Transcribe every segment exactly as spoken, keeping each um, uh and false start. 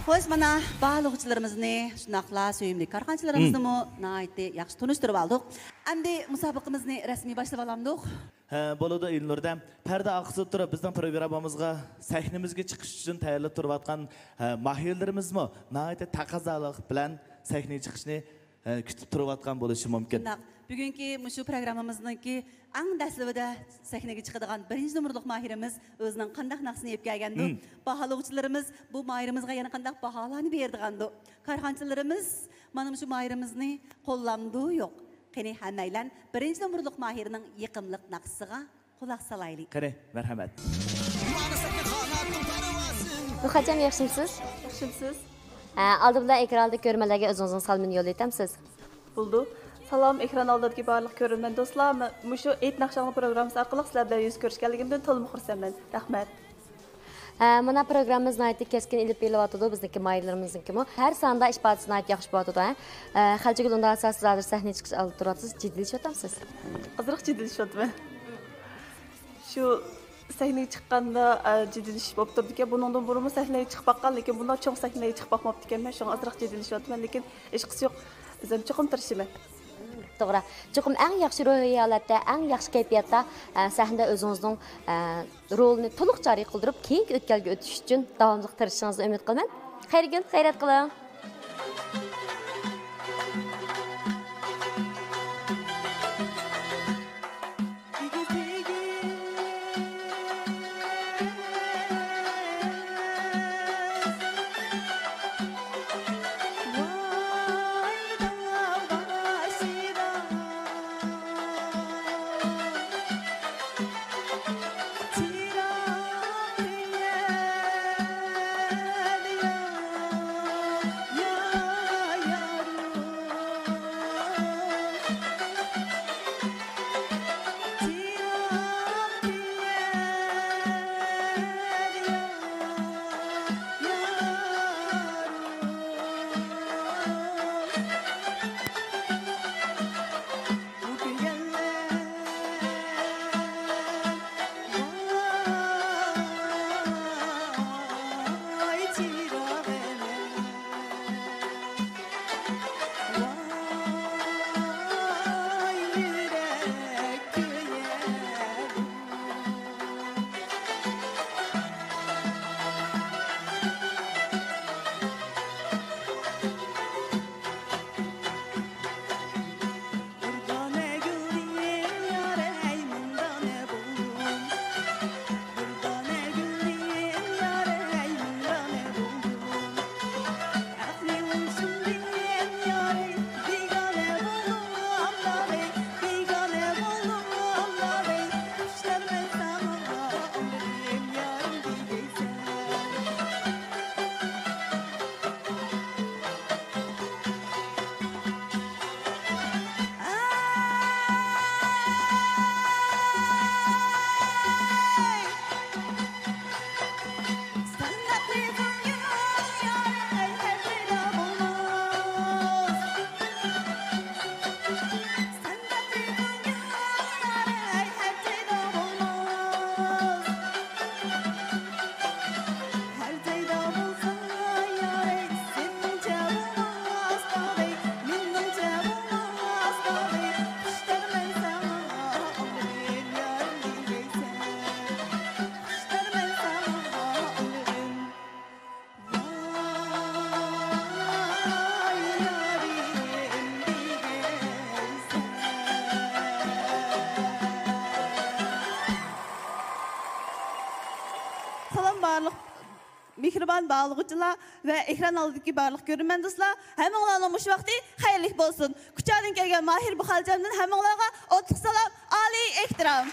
خوش، مانا بارلىق ئوقۇغۇچىلىرىمىزنى، شۇنداقلا سۆيۈملۈك كارخانىچىلىرىمىزنىمۇ ناھايىتى ياخشى تونۇشتۇرۇپ ئالدۇق. ئەمدى مۇسابىقىمىزنى رەسمىي باشلىۋالامدۇق؟ ھە، بولىدۇ، ئىلنۇردە. پەردە ئارقىسىدا تۇرۇپ بىزنىڭ پروگراممىمىزغا، سەھنىمىزگە چىقىش ئۈچۈن تەييارلىق تۇرۇۋاتقان، ھە، ماھىرلىرىمىزمۇ ناھايىتى تەقەززالىق بىلەن سەھنىگە چىقىشنى، ھە، كۈتۈپ تۇرۇۋاتقان بولۇشى مۇمكىن. شۇنداق. بۈگۈنكى مۇشۇ پروگراممىمىزنىڭكى ئەڭ دەسلىپىدە سەھنىگە چىقىدىغان بىرىنچى نومۇرلۇق ماھىرىمىز ئۆزىنىڭ قانداق ناخشىسىنى ئېلىپ كەلگەندۇ؟ مم. باھالىغۇچىلىرىمىز بۇ ماھىرىمىزغا يەنە قانداق باھالارنى بېرىدىغاندۇ؟ كارخانىچىلىرىمىز مانا مۇشۇ ماھىرىمىزنى قوللامدۇ يوق؟ قېنى، ھەممەيلەن بىرىنچى نومۇرلۇق ماھىرنىڭ يېقىملىق ناخشىسىغا قۇلاق سالايلى. قېنى، مەرھەمەت. بۇخەلچەم، ياخشىمسىز؟ ياخشىمسىز؟ ھە، ئالدى بىلەن ئېكراندا كۆرۈرمەنلەرگە ئۆزىڭىزنىڭ سالىمىنى يوللىۋېتەمسىز؟ بولىدۇ. سالام، ئېكران ئالدىدىكى بارلىق كۆرۈرمەن دوستلار. مەن مۇشۇ ھېيت ناخشاڭلار پروگراممىسى ئارقىلىق سىلەر بىلەن يۈز كۆرۈشكەنلىكىمدىن تولىمۇ خۇرسەنمەن. رەھمەت. ھە، مانا پروگراممىمىز ناھايىتى كەسكىن ئېلىپ بېرىلىۋاتىدۇ، بىزنىڭكى ماھىرلىرىمىزنىڭكىمۇ. ھەر ساندا ئىپادىسى ناھايىتى ياخشى بولۇۋاتىدۇ، ھە. ھە، خەلچىگۈل، ئۇنداق بولسا سىز ھازىر سەھنىگە چىقىش ئالدىدا تۇرۇۋاتىسىز، جىددىيلىشىۋاتامسىز؟ ئازراق جىددىيلىشىۋاتىمەن. شۇ سەھنىگە چىققاندا، ئە، جىددىيلىشىپ بولۇپ تۇرىدىكەن. بۇنىڭدىن بۇرۇنمۇ سەھنىگە چىقىپ باققان، لېكىن بۇنداق چوڭ سەھنىگە چىقىپ باقماپتىكەنمەن. شۇڭا ئازراق جىددىيلىشىۋاتىمەن، لېكىن ھېچقىسى يوق. ئۆزۈم چوقۇم تىرىشىمەن. توغرا. چوقۇم ئەڭ ياخشى روھىي ھالەتتە، ئەڭ ياخشى كەيپىياتتا، ئە، سەھنىدە ئۆزىڭىزنىڭ، ئە، رولىنى تولۇق جارى قىلدۇرۇپ، كېيىنكى ئۆتكەلگە ئۆتۈش ئۈچۈن داۋاملىق تىرىشىشىڭىزنى ئۈمىد قىلىمەن. خەيرىگۈل، غەيرەت قىلىڭ. سالام بارلىق مېھرىبان باھالىغۇچىلار ۋە ئېكران ئالدىدىكى بارلىق كۆرۈرمەن دوستلار، ھەممىڭلارنىڭ مۇشۇ ۋاقتى خەيرلىك بولسۇن. كۇچادىن كەلگەن ماھىر بۇخەلچەمدىن ھەممىڭلارغا ئوتلۇق سالام، ئالىي ئېھتىرام.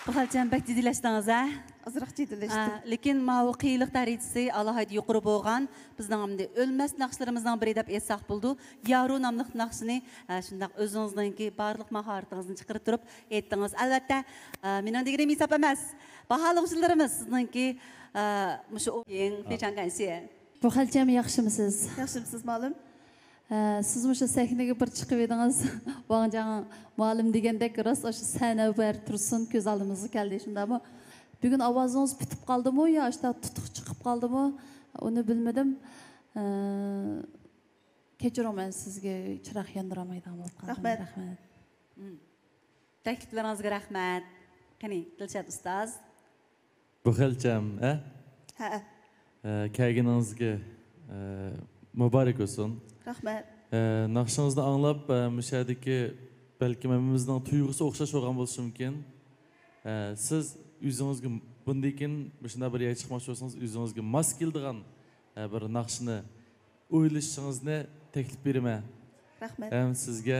بۇخەلچەم، بەك جىددىيلەشتىڭىز ھە؟ ئازراق جىددىيلەشتىم. ئا، لېكىن ماۋۇ قىيىنلىق دەرىجىسى ئالاھىدە يۇقىرى بولغان، بىزنىڭ ئەمدى ئۆلمەس ناخشىلىرىمىزنىڭ بىرى دەپ ئېيتساق بولىدۇ. يارۇ ناملىق ناخشىنى، ئا، شۇنداق ئۆزىڭىزنىڭكى بارلىق ماھارىتىڭىزنى چىقىرىپ تۇرۇپ ئېيتتىڭىز. ئەلۋەتتە، ئا، مېنىڭ دېگىنىم ھېساب ئەمەس. باھالىغۇچىلىرىمىز سىزنىڭكى، ئا، مۇشۇ ئويۇڭ، ھا. پېچاڭ كەنشى. بۇخەلچەم، ياخشىمۇسىز؟ ياخشىمسىز، مۇئەللىم؟ ھە، سىز مۇشۇ سەھنىگە بىر چىقىۋىدىڭىز، ۋاڭجاڭ مۇئەللىم دېگەندەك، راست ئاشۇ سەنەۋەر تۇرسۇن كۆز ئالدىمىزغا كەلدى، شۇنداقمۇ؟ بۈگۈن ئاۋازىڭىز پۈتۈپ قالدىمۇ يا ئاشتا تۇتۇق چىقىپ قالدىمۇ؟ ئۇنى بىلمىدىم. ئە، كەچۈرۈڭ، مەن سىزگە چىراغ ياندۇرالمايدىغان بولۇپ قالدىم. رەھمەت. رەھمەت. مم. تەكلىپلىرىڭىزگە رەھمەت. قېنى، دىلشات ئۇستاز. بۇ خەلچەم، ھە؟ ھە. ئە، كەلگىنىڭىزگە، ئە، مۇبارەك بولسۇن. رەھمەت. ئە، ناخشىڭىزنى ئاڭلاپ، ئە، مۇشۇ يەردىكى بەلكىم ھەممىمىزنىڭ تۇيغۇسى ئوخشاش بولغان بولۇشى مۇمكىن. ئە، سىز ئۆزىڭىزگە بۇندىن كېيىن مۇشۇنداق بىر يەرگە چىقماقچى بولسىڭىز، ئۆزىڭىزگە ماس كېلىدىغان، ئە، بىر ناخشىنى ئويلىشىشىڭىزنى تەكلىپ بېرىمەن. رەھمەت. ھەم سىزگە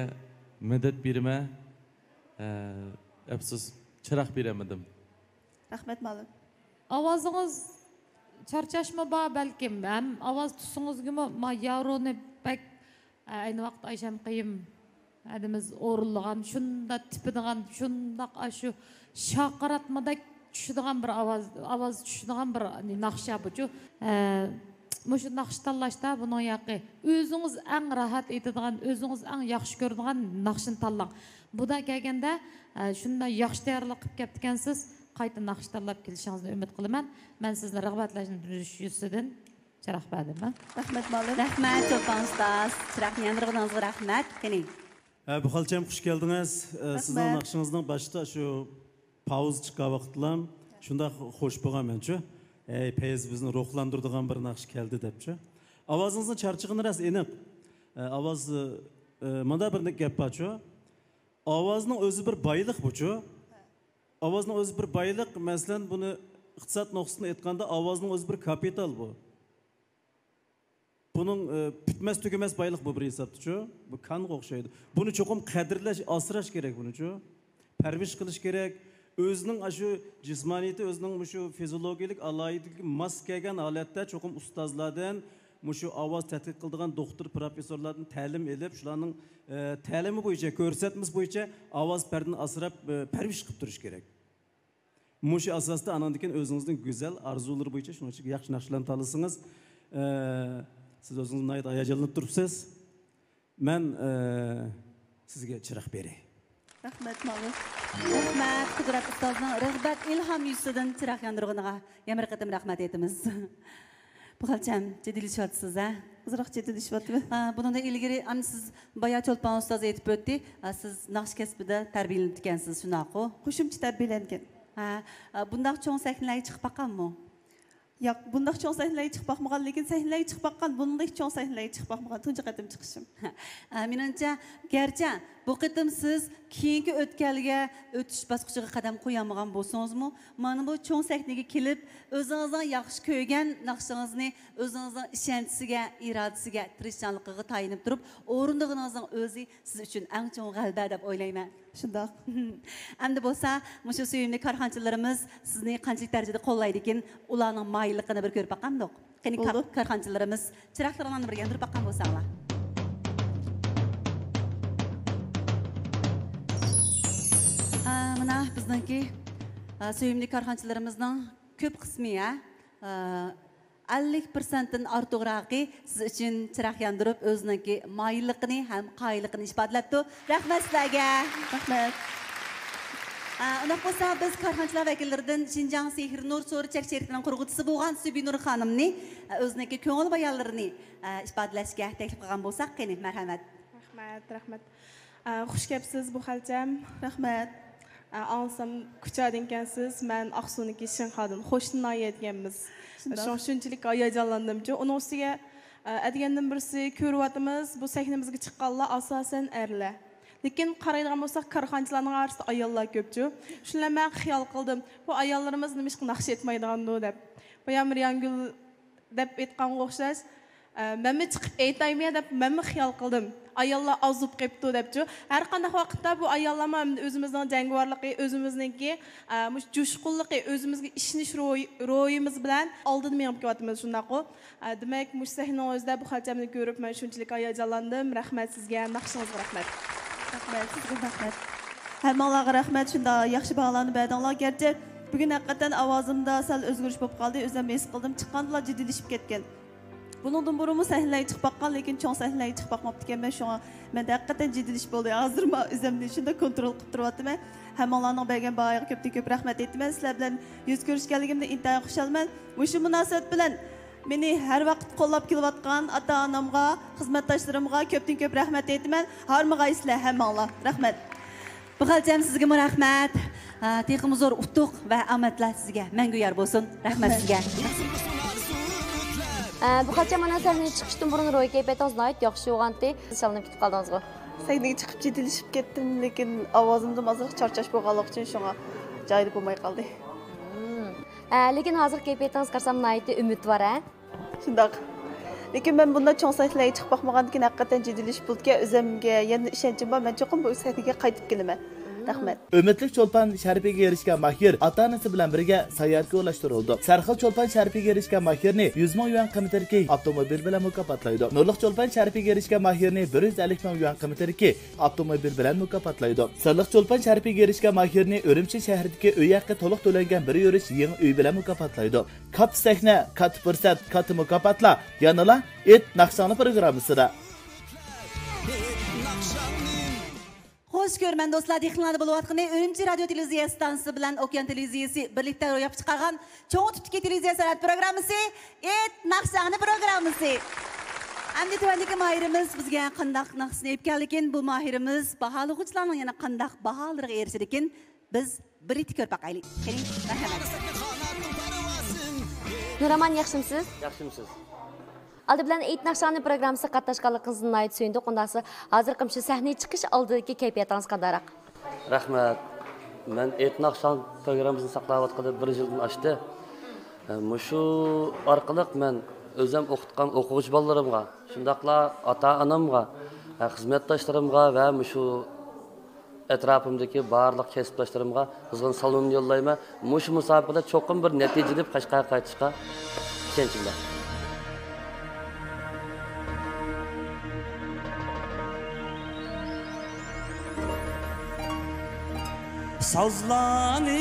مەدەت بېرىمەن. ئە، ئەپسۇس، چىراغ بېرەلمىدىم. رەھمەت، مۇئەللىم. ئاۋازىڭىز چارچاشمۇ بار بەلكىم، ھەم ئاۋاز تۈسىڭىزگىمۇ ما يارۇنى بەك، ئە، ئەينى ۋاقىت ئايشەم قېيىم ھەدىمىز ئورۇنلىغان، شۇنداق تېپىدىغان، شۇنداق ئاشۇ شارقىراتمىدەك چۈشىدىغان بىر ئاۋاز، ئاۋاز چۈشىدىغان بىر ناخشا بۇچۇ. ئە، مۇشۇ ناخشا تاللاشتا بۇنىڭ ياقى ئۆزىڭىز ئەڭ راھەت ئېيتىدىغان، ئۆزىڭىز ئەڭ ياخشى كۆرىدىغان ناخشىنى تاللاڭ. بۇدا كەلگەندە، ئە، شۇنداق ياخشى تەييارلىق قىلىپ كەپتىكەنسىز، قايتا ناخشا تاللاپ كېلىشىڭىزنى ئۈمىد قىلىمەن. مەن سىزنى رىغبەتلەش يۈزىسىدىن چىراغ بەردىم. رەھمەت، مۇئەللىم. رەھمەت، چولپان ئۇستاز. چىراغنى ياندۇرغىنىڭىزغا رەھمەت. قېنى. ھە، بۇ خالچام، خۇش كەلدىڭىز. ئە، سىزنىڭ رەھمەت. ناخشىڭىزنىڭ باشتا شۇ پاۋزا چىققان ۋاقىتلام شۇنداق خوش بولغان مەنچۇ. ھەي، پەيز بىزنى روھلاندۇرىدىغان بىر ناخشا كەلدى دەپچۇ. ئاۋازىڭىزنىڭ چارچىغىنى راست ئېنىق. ئە، ئاۋاز، ئە، مۇندا بىر گەپ بارچۇ. ئاۋازنىڭ ئۆزى بىر بايلىق بۇچۇ. ئاۋازنىڭ ئۆزى بىر بايلىق. مەسىلەن، بۇنى ئىقتىساد نۇقتىسىدىن ئېيتقاندا، ئاۋازنىڭ ئۆزى بىر كاپىتال بۇ. بۇنىڭ، ئە، پۈتمەس تۈگىمەس بايلىق بۇ بىر ھېسابتىچۇ. بۇ كانغا ئوخشايدۇ. بۇنى چوقۇم قەدىرلەش، ئاسراش كېرەك بۇنىچۇ. پەرۋىش قىلىش كېرەك. ئۆزىنىڭ ئاشۇ جىسمانىيىتى، ئۆزىنىڭ مۇشۇ فىزىولوگىيىلىك ئالاھىدىلىكىگە ماس كەلگەن ھالەتتە چوقۇم ئۇستازلاردىن، مۇشۇ ئاۋاز تەتقىق قىلىدىغان دوختۇر، پروفېسسورلاردىن تەلىم ئېلىپ، شۇلارنىڭ، ئە، تەلىمى بويىچە، كۆرسەتمىسى بويىچە ئاۋاز پەردىنى ئاسراپ، ئە، پەرۋىش قىلىپ تۇرۇش كېرەك. مۇشۇ ئاساستا ئانىڭدىن كېيىن ئۆزىڭىزنىڭ گۈزەل ئارزۇلىرى بويىچە شۇنىڭ ئۈچۈن ياخشى ناخشىلارنى تاللىسىڭىز، ئە، سىز ئۆزىڭىز ناھايىتى ھاياجانلىنىپ تۇرۇپسىز. مەن، ئە، سىزگە چىراغ بېرەي. رەھمەت، مۇئەللىم. رەھمەت، قۇدرەت ئۇستازنىڭ رىغبەت، ئىلھام يۈزىسىدىن چىراغ ياندۇرغىنىغا يەنە بىر قېتىم رەھمەت ئېيتىمىز. بۇ خالچام، جىددىيلىشىۋاتىسىز، ھە؟ ئازراق جىددىيلىشىۋاتىمەن. ھە، بۇنىڭدىن ئىلگىرى، ئەمدى سىز بايا چولپان ئۇستاز ئېيتىپ ئۆتتى. ھە، سىز ناخشا كەسپىدە تەربىيەلىنىپتىكەنسىز، شۇنداققۇ؟ قوشۇمچە تەربىيەلەنگەن. ھە، ئە، بۇنداق چوڭ سەھنىلەرگە چىقىپ باققانمۇ؟ ياق، بۇنداق چوڭ سەھنىلەرگە چىقىپ باقمىغان، لېكىن سەھنىلەرگە چىقىپ باققان، بۇندەك چوڭ سەھنىلەرگە چىقىپ باقمىغان، تۇنجى قېتىم چىقىشىم. ئە، مېنىڭچە، گەرچە بۇ قېتىم سىز كېيىنكى ئۆتكەلگە ئۆتۈش باسقۇچىغا قەدەم قويالمىغان بولسىڭىزمۇ، مانا بۇ چوڭ سەھنىگە كېلىپ، ئۆزىڭىزنىڭ ياخشى كۆرگەن ناخشىڭىزنى ئۆزىڭىزنىڭ ئىشەنچىسىگە، ئىرادىسىگە، تىرىشچانلىقىغا تايىنىپ تۇرۇپ ئورۇندىغىنىڭىزنىڭ ئۆزى سىز ئۈچۈن ئەڭ چوڭ غەلىبە دەپ ئويلايمەن. شۇنداق. ئەمدى بولسا مۇشۇ سۆيۈملۈك كارخانىچىلىرىمىز سىزنى قانچىلىك دەرىجىدە قوللايدىكىن، ئۇلارنىڭ مايىللىقىنى بىر كۆرۈپ باقامدۇق؟ قېنى، كار-، بولدى. كارخانىچىلىرىمىز، چىراغلىرىڭلارنى بىر ياندۇرۇپ باققان بولساڭلار. ئا، مانا بىزنىڭكى، ئا، سۆيۈملۈك كارخانىچىلىرىمىزنىڭ كۆپ قىسمى، ھە، ئا، ئەللىك پىرسەنتتىن ئارتۇقراقى سىز ئۈچۈن چىراغ ياندۇرۇپ، ئۆزىنىڭكى مايىللىقىنى ھەم قايىللىقىنى ئىپادىلەپتۇ. رەھمەت سىلەرگە. رەھمەت. ئا، ئۇنداق بولسا، بىز كارخانىچىلار ۋەكىللىرىدىن شىنجاڭ سېھىر نۇر سورى چەك شىركىتىنىڭ قۇرغۇچىسى بولغان سۈبىنۇر خانىمنى، ئا، ئۆزىنىڭكى كۆڭۈل بايانلىرىنى، ئا، ئىپادىلەشكە تەكلىپ قىلغان بولساق، قېنى، مەرھەمەت. رەھمەت، رەھمەت. ئە، خۇش كەپسىز، بۇ خەلچەم. رەھمەت. ئە، ئاڭلىسام، كۇچادىن ئىكەنسىز. مەن ئاقسۇنىڭكى شىنخادىن، قوشنا ناھىيەدىكەنمىز. شۇنداق. شۇڭا شۇنچىلىك ھاياجانلاندىمچۇ. ئۇنىڭ ئۈستىگە، ئە، ئەتىگەندىن بىرسى كۆرۈۋاتىمىز، بۇ سەھنىمىزگە چىققانلار ئاساسەن ئەرلەر. لېكىن قارايدىغان بولساق، كارخانىچىلارنىڭ ئارىسىدا ئاياللار كۆپچۇ. شۇنىلا مەن خىيال قىلدىم، بۇ ئاياللىرىمىز نېمىشقا ناخشا ئېيتمايدىغاندۇ دەپ. بايا مىريانگۈل دەپ ئېيتقانغا ئوخشاش، ئە، مەنمۇ چىقىپ ئېيتايمۇ دەپ مەنمۇ خىيال قىلدىم. ئاياللار ئاز بولۇپ قېپتۇ دەپچۇ. ھەر قانداق ۋاقىتتا بۇ ئاياللارمۇ ئەمدى ئۆزىمىزنىڭ جەڭگىۋارلىقى، ئۆزىمىزنىڭكى، ئە، مۇشۇ جۇشقۇنلۇقى، ئۆزىمىزگە ئىشىنىش روھى، روھىمىز بىلەن ئالدىدا مېڭىپ كېلىۋاتىمىز، شۇنداققۇ؟ ئە، دېمەك، مۇشۇ سەھنىنىڭ ئۆزىدە بۇ خەلچەمنى كۆرۈپ مەن شۇنچىلىك ھاياجانلاندىم. رەھمەت سىزگە، ناخشىڭىزغا رەھمەت. رەھمەت، سىزگە رەھمەت. ھەممىڭلارغا رەھمەت، شۇنداق ياخشى باھالارنى بەردىڭلار. گەرچە بۈگۈن ھەقىقەتەن ئاۋازىمدا سەل ئۆزگىرىش بولۇپ قالدى، ئۆزۈم ھېس قىلدىم، چىققاندىلا جىددىيلىشىپ كەتكەن. بۇنىڭدىن بۇرۇنمۇ سەھنىلەرگە چىقىپ باققان، لېكىن چوڭ سەھنىلەرگە چىقىپ باقماپتىكەنمەن، شۇڭا مەندە ھەقىقەتەن جىددىيلىشىپ بولدى. ھازىر مەن ئۆزۈمنى شۇنداق كونترول قىلىپ تۇرۇۋاتىمەن. ھەممىڭلارنىڭ بەرگەن باھايىغا كۆپتىن كۆپ رەھمەت ئېيتىمەن. سىلەر بىلەن يۈز كۆرۈشكەنلىكىمدىن ئىنتايىن خۇشالمەن. مۇشۇ مۇناسىۋەت بىلەن مېنى ھەر ۋاقىت قوللاپ كېلىۋاتقان ئاتا-ئانامغا، خىزمەتداشلىرىمغا كۆپتىن كۆپ رەھمەت ئېيتىمەن. ھارمىغايسىلەر ھەممىڭلار. رەھمەت. بۇ خالچام سىزگىمۇ رەھمەت. ئا، تېخىمۇ زور ئۇتۇق ۋە ئامەتلەر سىزگە مەڭگۈ يار بولسۇن. رەھمەت سىزگە. ئا، بۇ خالچام مانا سەھنىگە چىقىشتىن بۇرۇن روھىي كەيپىياتىڭىز ناھايىتى ياخشى بولغانتى. شاللىنىپ كېتىپ قالدىڭىزغۇ؟ سەھنىگە چىقىپ جىددىيلىشىپ كەتتىم، لېكىن ئاۋازىمدىمۇ ئازراق چارچاش بولغانلىقى ئۈچۈن شۇڭا جايىدا بولماي قالدى. ھە، لېكىن ھازىر كەيپىياتىڭىزغا قارىسام ناھايىتى ئۈمىدۋار، ھە؟ شۇنداق. لېكىن مەن بۇنداق چوڭ سەھنىلەرگە چىقىپ باقمىغاندىكىن ھەقىقەتەن جىددىيلىشىپ بولىدىكەن، ئۆزۈمگە يەنە ئىشەنچىم بار، مەن چوقۇم بۇ سەھنىگە قايتىپ كېلىمەن. رەھمەت. ئۈمىدلىك چولپان شەرىپىگە ئېرىشكەن ماھىر ئاتا-ئانىسى بىلەن بىرگە ساياھەتكە ئورۇنلاشتۇرۇلىدۇ. سەرخىل چولپان شەرىپىگە ئېرىشكەن ماھىرنى يۈز مىڭ يۈەن قىممىتىدىكى ئاپتوموبىل بىلەن مۇكاپاتلايدۇ. نۇرلۇق چولپان شەرىپىگە ئېرىشكەن ماھىرنى بىر يۈز ئەللىك مىڭ يۈەن قىممىتىدىكى ئاپتوموبىل بىلەن مۇكاپاتلايدۇ. سىرلىق چولپان شەرىپىگە ئېرىشكەن ماھىرنى ئۈرۈمچى شەھىرىدىكى ئۆي ھەققى تولۇق تۆلەنگەن بىر يۈرۈش يېڭى ئۆي بىلەن مۇكاپاتلايدۇ. كاتتا سەھنە، كاتتا پۇرسەت، كاتتا مۇكاپاتلار يەنىلا ئېيت ناخشاڭنى پروگراممىسىدا. خوش كۆرىمەن دوستلار، دىققىتىڭلاردا بولۇۋاتقىنى ئۈرۈمچى رادىيو تېلېۋىزىيە ئىستانسىسى بىلەن ئوكيان تېلېۋىزىيەسى بىرلىكتە روياپقا چىقارغان چوڭ تىپتىكى تېلېۋىزىيە سەنئەت پروگراممىسى، ئېيت ناخشاڭنى پروگراممىسى. ئەمدى تۆۋەندىكى ماھىرىمىز بىزگە قانداق ناخشىسىنى ئېلىپ كەلدىكىن؟ بۇ ماھىرىمىز باھالىغۇچىلارنىڭ يەنە قانداق باھالىرىغا ئېرىشىدىكىن؟ بىز بىرلىكتە كۆرۈپ باقايلى. قېنى، مەرھەمەت. نۇرئامان، ياخشىمسىز؟ ياخشىمسىز؟ ئالدى بىلەن ئېيت ناخشاڭنى پروگراممىسىغا قاتناشقانلىقىڭىزدىن ناھايىتى سۆيۈندۇق. ئۇنداقسا ھازىرقى مۇشۇ سەھنىگە چىقىش ئالدىدىكى كەيپىياتىڭىز قانداقراق؟ رەھمەت. مەن ئېيت ناخشاڭ پروگراممىسىنى ساقلاۋاتقىلى بىر يىلدىن ئاشتى. مۇشۇ ئارقىلىق مەن ئۆزۈم ئوقۇتقان ئوقۇغۇچى بالىلىرىمغا، شۇنداقلا ئاتا-ئانامغا، خىزمەتداشلىرىمغا ۋە مۇشۇ ئەتراپىمدىكى بارلىق كەسىپداشلىرىمغا قىزغىن سالىمىمنى يوللايمەن. مۇشۇ مۇسابىقىدە چوقۇم بىر نەتىجە ئېلىپ قەشقەرگە قايتىشقا ئىشەنچىم بار. سازلارنىڭ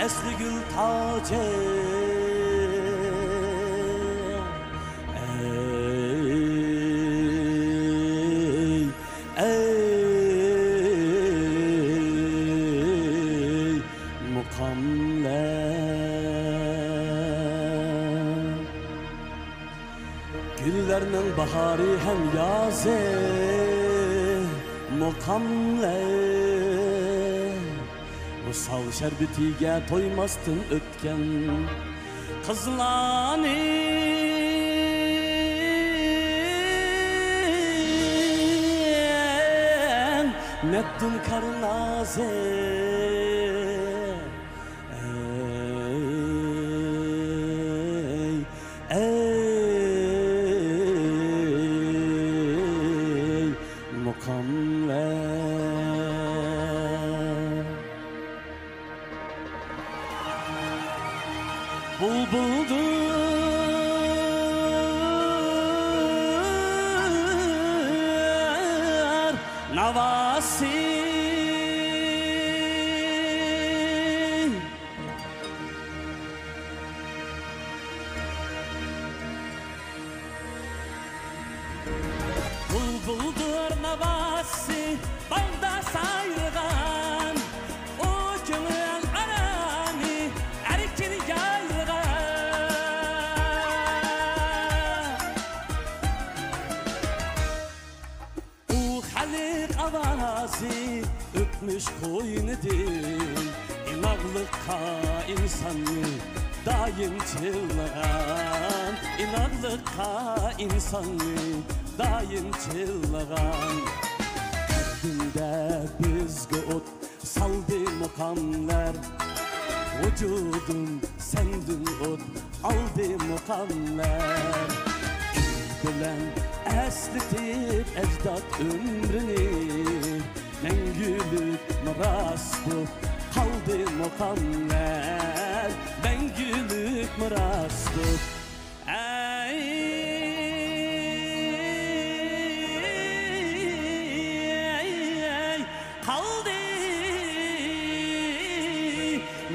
ئەسلى گۈل تاجى. ئەي، ئەي، مۇقاملار. گۈللەرنىڭ باھارى ھەم يازى، مۇقاملار. ۋىسال شەربىتىگە تويماستىن ئۆتكەن قىزلارنىڭ مەپتۇن كارنازى. ئەي، ئەي، مۇقاملار. بۇلبۇلدۇر ناۋاسى. بۇلبۇلدۇر ناۋاسى باغدا سايرىغان، ئۇ كۆڭۈل ئارامى ئەركىن يايرىغان. ئۇ خەلق ئاۋازى ئۆتمۈش قوينىدىن، ئىناقلىققا ئىنساننى دائىم چىللىغان، ئىناقلىققا ئىنساننى دائىم چىللىغان. قەلبىمدە بىزگە ئوت سالدى مۇقاملار، ۋۇجۇدۇم سەندىن ئوت ئالدى مۇقاملار. ئىز بىلەن ئەسلىتىپ ئەجداد ئۆمرىنى، مەڭگۈلۈك مىراس بوپ قالدى مۇقاملار، مەڭگۈلۈك مىراس بوپ. ئەي، قالدى.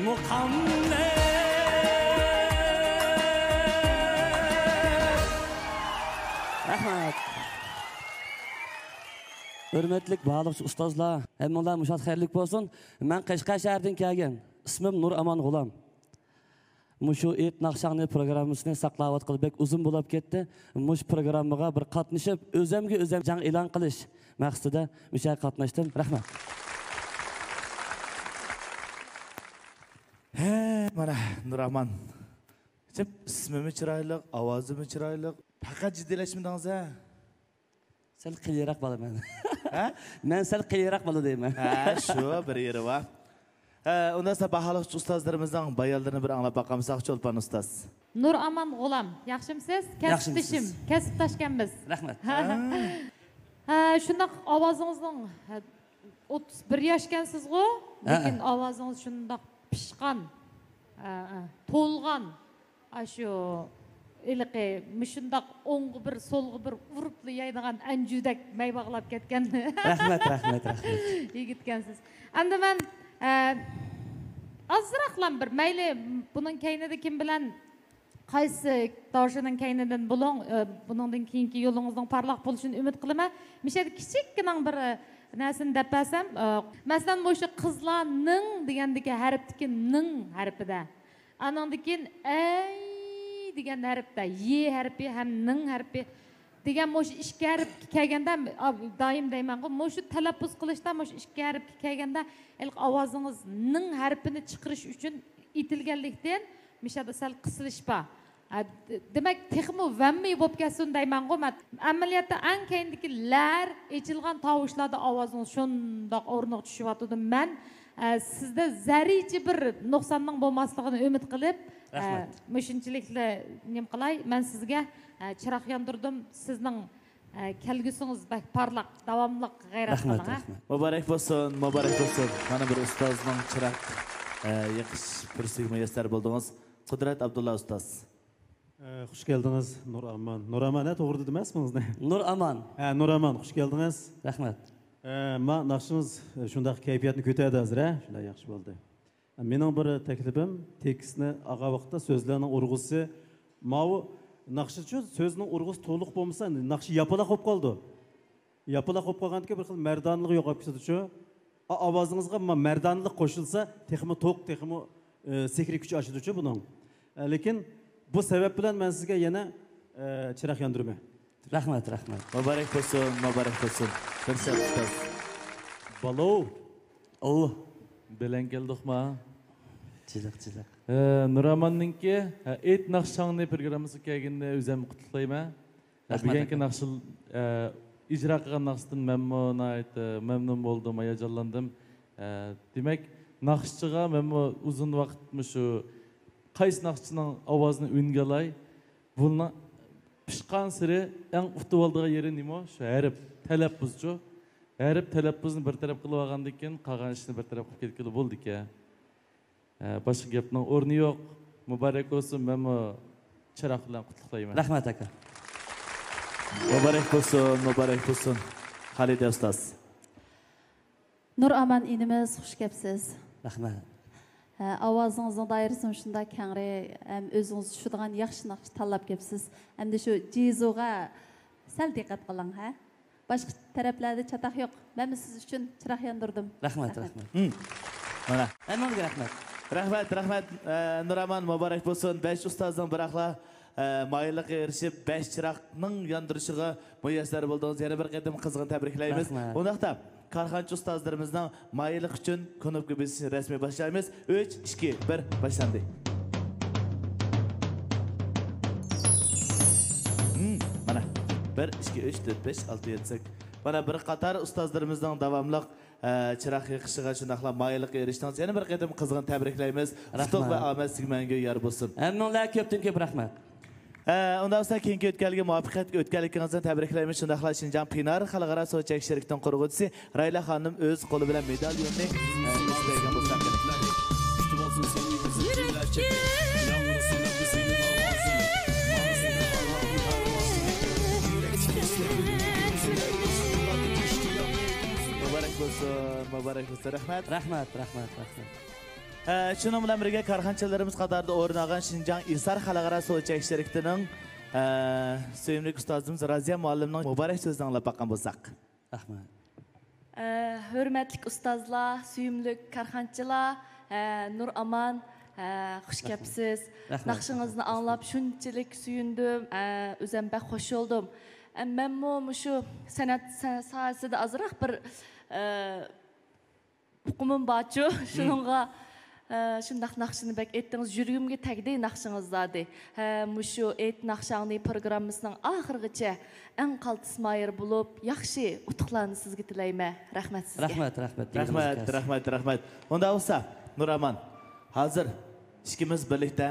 مۇقاملىق. رەھمەت. ھۆرمەتلىك بارلىق ئۇستازلار، ھەممىڭلار مۇشۇ خەيرلىك بولسۇن. مەن قەشقەر شەھىرىدىن كەلگەن. ئىسمىم نۇرئامان غۇلام. مۇشۇ ئېيت ناخشاڭنى پروگراممىسىنى ساقلاۋاتقىلى بەك ئۇزۇن بولۇپ كەتتى. مۇشۇ پروگراممىغا بىر قاتنىشىپ، ئۆزۈمگە ئۆزۈم جەڭ ئېلان قىلىش مەقسىتىدە مۇشۇ يەرگە قاتناشتىم. رەھمەت. ھە، مانا، نۇرئامان. ئىسمىمۇ چىرايلىق، ئاۋازىمۇ چىرايلىق. پەقەت جىددىيلەشمىدىڭىز ھە؟ سەل قېلىراق بالا مەن. ھە؟ مەن سەل قېلىراق بالا دەيمەن. ھە، شۇ بىر يېرى بار. ھە، ئۇنداق بولسا باھالىق ئۇستازلىرىمىزنىڭ بايانلىرىنى بىر ئاڭلاپ باقامساق، چولپان ئۇستاز. نۇرئامان غۇلام، ياخشىمسىز؟ ياخشىمسىز؟ كەسىپدىشىم، كەسىپداشكەنمىز. رەھمەت. ھە، شۇنداق ئاۋازىڭىزنىڭ، ھە، ئوتتۇز بىر ياشكەنسىزغۇ، ھە. لېكىن ئاۋازىڭىز شۇنداق پىشقان، ھە، ھە، تولغان. ئاشۇ ھېلىقى مۇشۇنداق ئوڭغا بىر، سولغا بىر ئۇرۇپلا يەيدىغان ئەنجۈدەك مەي باغلاپ كەتكەن. رەھمەت، رەھمەت، رەھمەت. يىگىتكەنسىز. ئەمدى مەن، ئە، ئازراقلا بىر، مەيلى، بۇنىڭ كەينىدە كىم بىلەن، قايسى تاۋۇشنىڭ كەينىدىن بولۇڭ، ئە، بۇنىڭدىن كېيىنكى يولىڭىزنىڭ پارلاق بولۇشىنى ئۈمىد قىلىمەن. مۇشۇ يەردە كىچىككىنە بىر، ئە، نەرسىنى دەپ بەرسەم، ئە، مەسىلەن، مۇشۇ قىزلارنىڭ دېگەندىكى ھەرپتىكى نىڭ ھەرپىدە. ئانىڭدىن كېيىن ئەي دېگەن ھەرپتە، ي ھەرپى ھەم نىڭ ھەرپى دېگەن مۇشۇ ئىككى ھەرپكە كەلگەندە، ئا، دائىم دەيمەنغۇ، مۇشۇ تەلەپپۇز قىلىشتا مۇشۇ ئىككى ھەرپكە كەلگەندە، ھېلىقى ئاۋازىڭىز نىڭ ھەرپىنى چىقىرىش ئۈچۈن ئېتىلگەنلىكتىن، مۇشۇ يەردە سەل قىسىلىش بار. ئا، د-، دېمەك، تېخىمۇ ۋەممى بولۇپ كەتسۇن دەيمەنغۇ مەن. ئەمەلىيەتتە ئەڭ كەينىدىكى لەر ئېچىلغان تاۋۇشلاردا ئاۋازىڭىز شۇنداق ئورنىغا چۈشۈۋاتىدۇ. مەن ئە، سىزدە زەررىچە بىر نۇقساننىڭ بولماسلىقىنى ئۈمىد قىلىپ، ئە، رەھمەت. مۇشۇنچىلىكلا نېمە قىلاي، مەن سىزگە، ئە، چىراغ ياندۇردۇم. سىزنىڭ، ئە، كەلگۈسىڭىز بەك پارلاق، داۋاملىق غەيرەت قىلىڭ، ھە؟ رەھمەت. مۇبارەك بولسۇن، مۇبارەك بولسۇن. مانا بىر ئۇستازنىڭ چىراغ، ئە، يېقىش پۇرسىتىگە مۇيەسسەر بولدىڭىز. قۇدرەت ئابدۇللا ئۇستاز. ئە، خۇش كەلدىڭىز، نۇرئامان. نۇرئامان، ھە، توغرا دېدىم ئە ئىسمىڭىزنى؟ نۇرئامان. ھە، نۇرئامان، خۇش كەلدىڭىز. رەھمەت. ئە، ما ناخشىڭىز، ئە، شۇنداق كەيپىياتنى كۆتەردى ھازىر، ھە؟ شۇنداق ياخشى بولدى. ئە، مېنىڭ بىر تەكلىپىم، تېكىستنى ئالغان ۋاقىتتا سۆزلەرنىڭ ئۇرغۇسى، ماۋۇ ناخشىچۇ سۆزنىڭ ئۇرغۇسى تولۇق بولمىسا، ناخشا ياپىلاق بولۇپ قالىدۇ. ياپىلاق بولۇپ قالغاندىكىن بىر خىل مەردانىلىق يوقاپ كېتىدۇچۇ. ئا-، ئاۋازىڭىزغا ما-، مەردانىلىق قوشۇلسا، تېخىمۇ توق، تېخىمۇ، ئى، سېھرىي كۈچى ئاشىدۇچۇ بۇنىڭ. ئە، لېكىن بۇ سەۋەب بىلەن مەن سىزگە يەنە، ئە، چىراغ ياندۇرىمەن. رەھمەت، رەھمەت. مۇبارەك بولسۇن، مۇبارەك بولسۇن. دىلشات ئۇستاز. بالو. ئوۋ. بىلەن كەلدۇقما؟ جىلىق، جىلىق. ئە، نۇراماننىڭكى، ئە، ئېيت ناخشاڭنى پروگراممىسىغا كەلگىنىنى ئۆزۈم قۇتلۇقلايمەن. رەھمەت بۈگۈنكى ئاكا. ناخشا، ئە، ئىجرا قىلغان ناخشىدىن مەنمۇ ناھايىتى مەمنۇن بولدۇم، ھاياجانلاندىم. ئە، دېمەك، ناخشىچىغا مەنمۇ ئۇزۇن ۋاقىت مۇشۇ قايسى ناخشىچىنىڭ ئاۋازىنى ئۈنگە ئالاي، بۇنىڭ پىشقانسېرى ئەڭ ئۇتۇۋالىدىغان يېرى نېمە؟ شۇ ھەرپ تەلەپپۇزچۇ. ھەرپ تەلەپپۇزنى بىر تەرەپ قىلىۋالغاندىن كېيىن قالغان ئىشنى بىر تەرەپ قىلىپ كەتكىلى بولىدىكەن. ئە، باشقا گەپنىڭ ئورنى يوق. مۇبارەك بولسۇن، مەنمۇ چىراغ بىلەن قۇتلۇقلايمەن. رەھمەت، ئاكا. مۇبارەك بولسۇن، مۇبارەك بولسۇن. خالىدە ئۇستاز. نۇرئامان ئىنىمىز، خۇش كەپسىز. رەھمەت. ھە، ئاۋازىڭىزنىڭ دائىرىسىمۇ شۇنداق كەڭرى، ھەم ئۆزىڭىز چۈشىدىغان ياخشى ناخشا تاللاپ كەپسىز. ئەمدى شۇ جىزۇغا سەل دىققەت قىلىڭ، ھە؟ باشقا تەرەپلەردە چاتاق يوق. مەنمۇ سىز ئۈچۈن چىراغ ياندۇردۇم. رەھمەت، رەھمەت. رەھمەت. ھىم. مانا. ھەممىڭىزگە رەھمەت. رەھمەت، رەھمەت. ئە، نۇرئامان، مۇبارەك بولسۇن. بەش ئۇستازنىڭ بىراقلا، ئە، ماھىرلىققا ئېرىشىپ، بەش چىراغنىڭ ياندۇرۇشىغا مۇيەسسەر بولدىڭىز. يەنە بىر قېتىم قىزغىن تەبرىكلەيمىز. رەھمەت. ئۇنداقتا، كارخانىچى ئۇستازلىرىمىزنىڭ ماھىرلىق ئۈچۈن كۇنۇپكا بېسىشىنى رەسمىي باشلايمىز. ئۈچ، ئىككى، بىر، باشلاندى. ھىم، مانا، بىر، ئىككى، ئۈچ، تۆت، بەش، ئالتە، يەتتە، سەككىز. مانا بىر قاتار ئۇستازلىرىمىزنىڭ داۋاملىق، ئە، چىراغ يېقىشىغا، شۇنداقلا ماھىرلىققا ئېرىشتىڭىز. يەنە بىر قېتىم قىزغىن تەبرىكلەيمىز. ئۇتۇق ۋە رەھمەت. ئامەت سىزگە مەڭگۈ يار بولسۇن. ھەممىڭلارغا كۆپتىن كۆپ رەھمەت. ئە، ئۇنداق بولسا كېيىنكى ئۆتكەلگە مۇۋەپپەقىيەتلىك ئۆتكەنلىكىڭىزنى تەبرىكلەيمىز. شۇنداقلا شىنجاڭ پىنار خەلقئارا سودا چەكلىك شىركىتىنىڭ قۇرغۇچىسى رايلا خانىم ئۆز قولى بىلەن مېداليوننى، ئە، ئېلىپ بەرگەن بولسا. مۇبارەك بولسۇن، مۇبارەك بولسۇن. رەھمەت. رەھمەت، رەھمەت، رەھمەت. ئە، شۇنىڭ بىلەن بىرگە، كارخانىچىلىرىمىز قاتارىدا ئورۇن ئالغان شىنجاڭ ئىسار خەلقئارا سۇ چەك شىركىتىنىڭ، ئە، سۆيۈملۈك ئۇستازىمىز رازىيە مۇئەللىمنىڭ مۇبارەك سۆزىنى ئاڭلاپ باققان بولساق. رەھمەت. ئە، ھۆرمەتلىك ئۇستازلار، سۆيۈملۈك كارخانىچىلار، ئە، نۇر ئامان، ئە، خۇش كەپسىز. رەھمەت. ناخشىڭىزنى ئاڭلاپ شۇنچىلىك سۆيۈندۈم، ئە، ئۆزۈم بەك خوش بولدۇم. ئە، مەنمۇ مۇشۇ سەنئەت سا-، ساھەسىدە ئازراق بىر، ئە، ئۇقۇمۇم بارچۇ، شۇنىڭغا، ئە، شۇنداق ناخشىنى بەك ئېيتتىڭىز، يۈرىكىمگە تەگدى ناخشىڭىز زادى. ھە، مۇشۇ ئېيت ناخشاڭنى پروگراممىسىنىڭ ئاخىرغىچە ئەڭ قالتىس ماھىر بولۇپ، ياخشى ئۇتۇقلارنى سىزگە تىلەيمەن. رەھمەت سىزگە. رەھمەت، رەھمەت. رەھمەت، رەھمەت، رەھمەت. ئۇنداق بولسا، نۇرئامان، ھازىر ئىككىمىز بىرلىكتە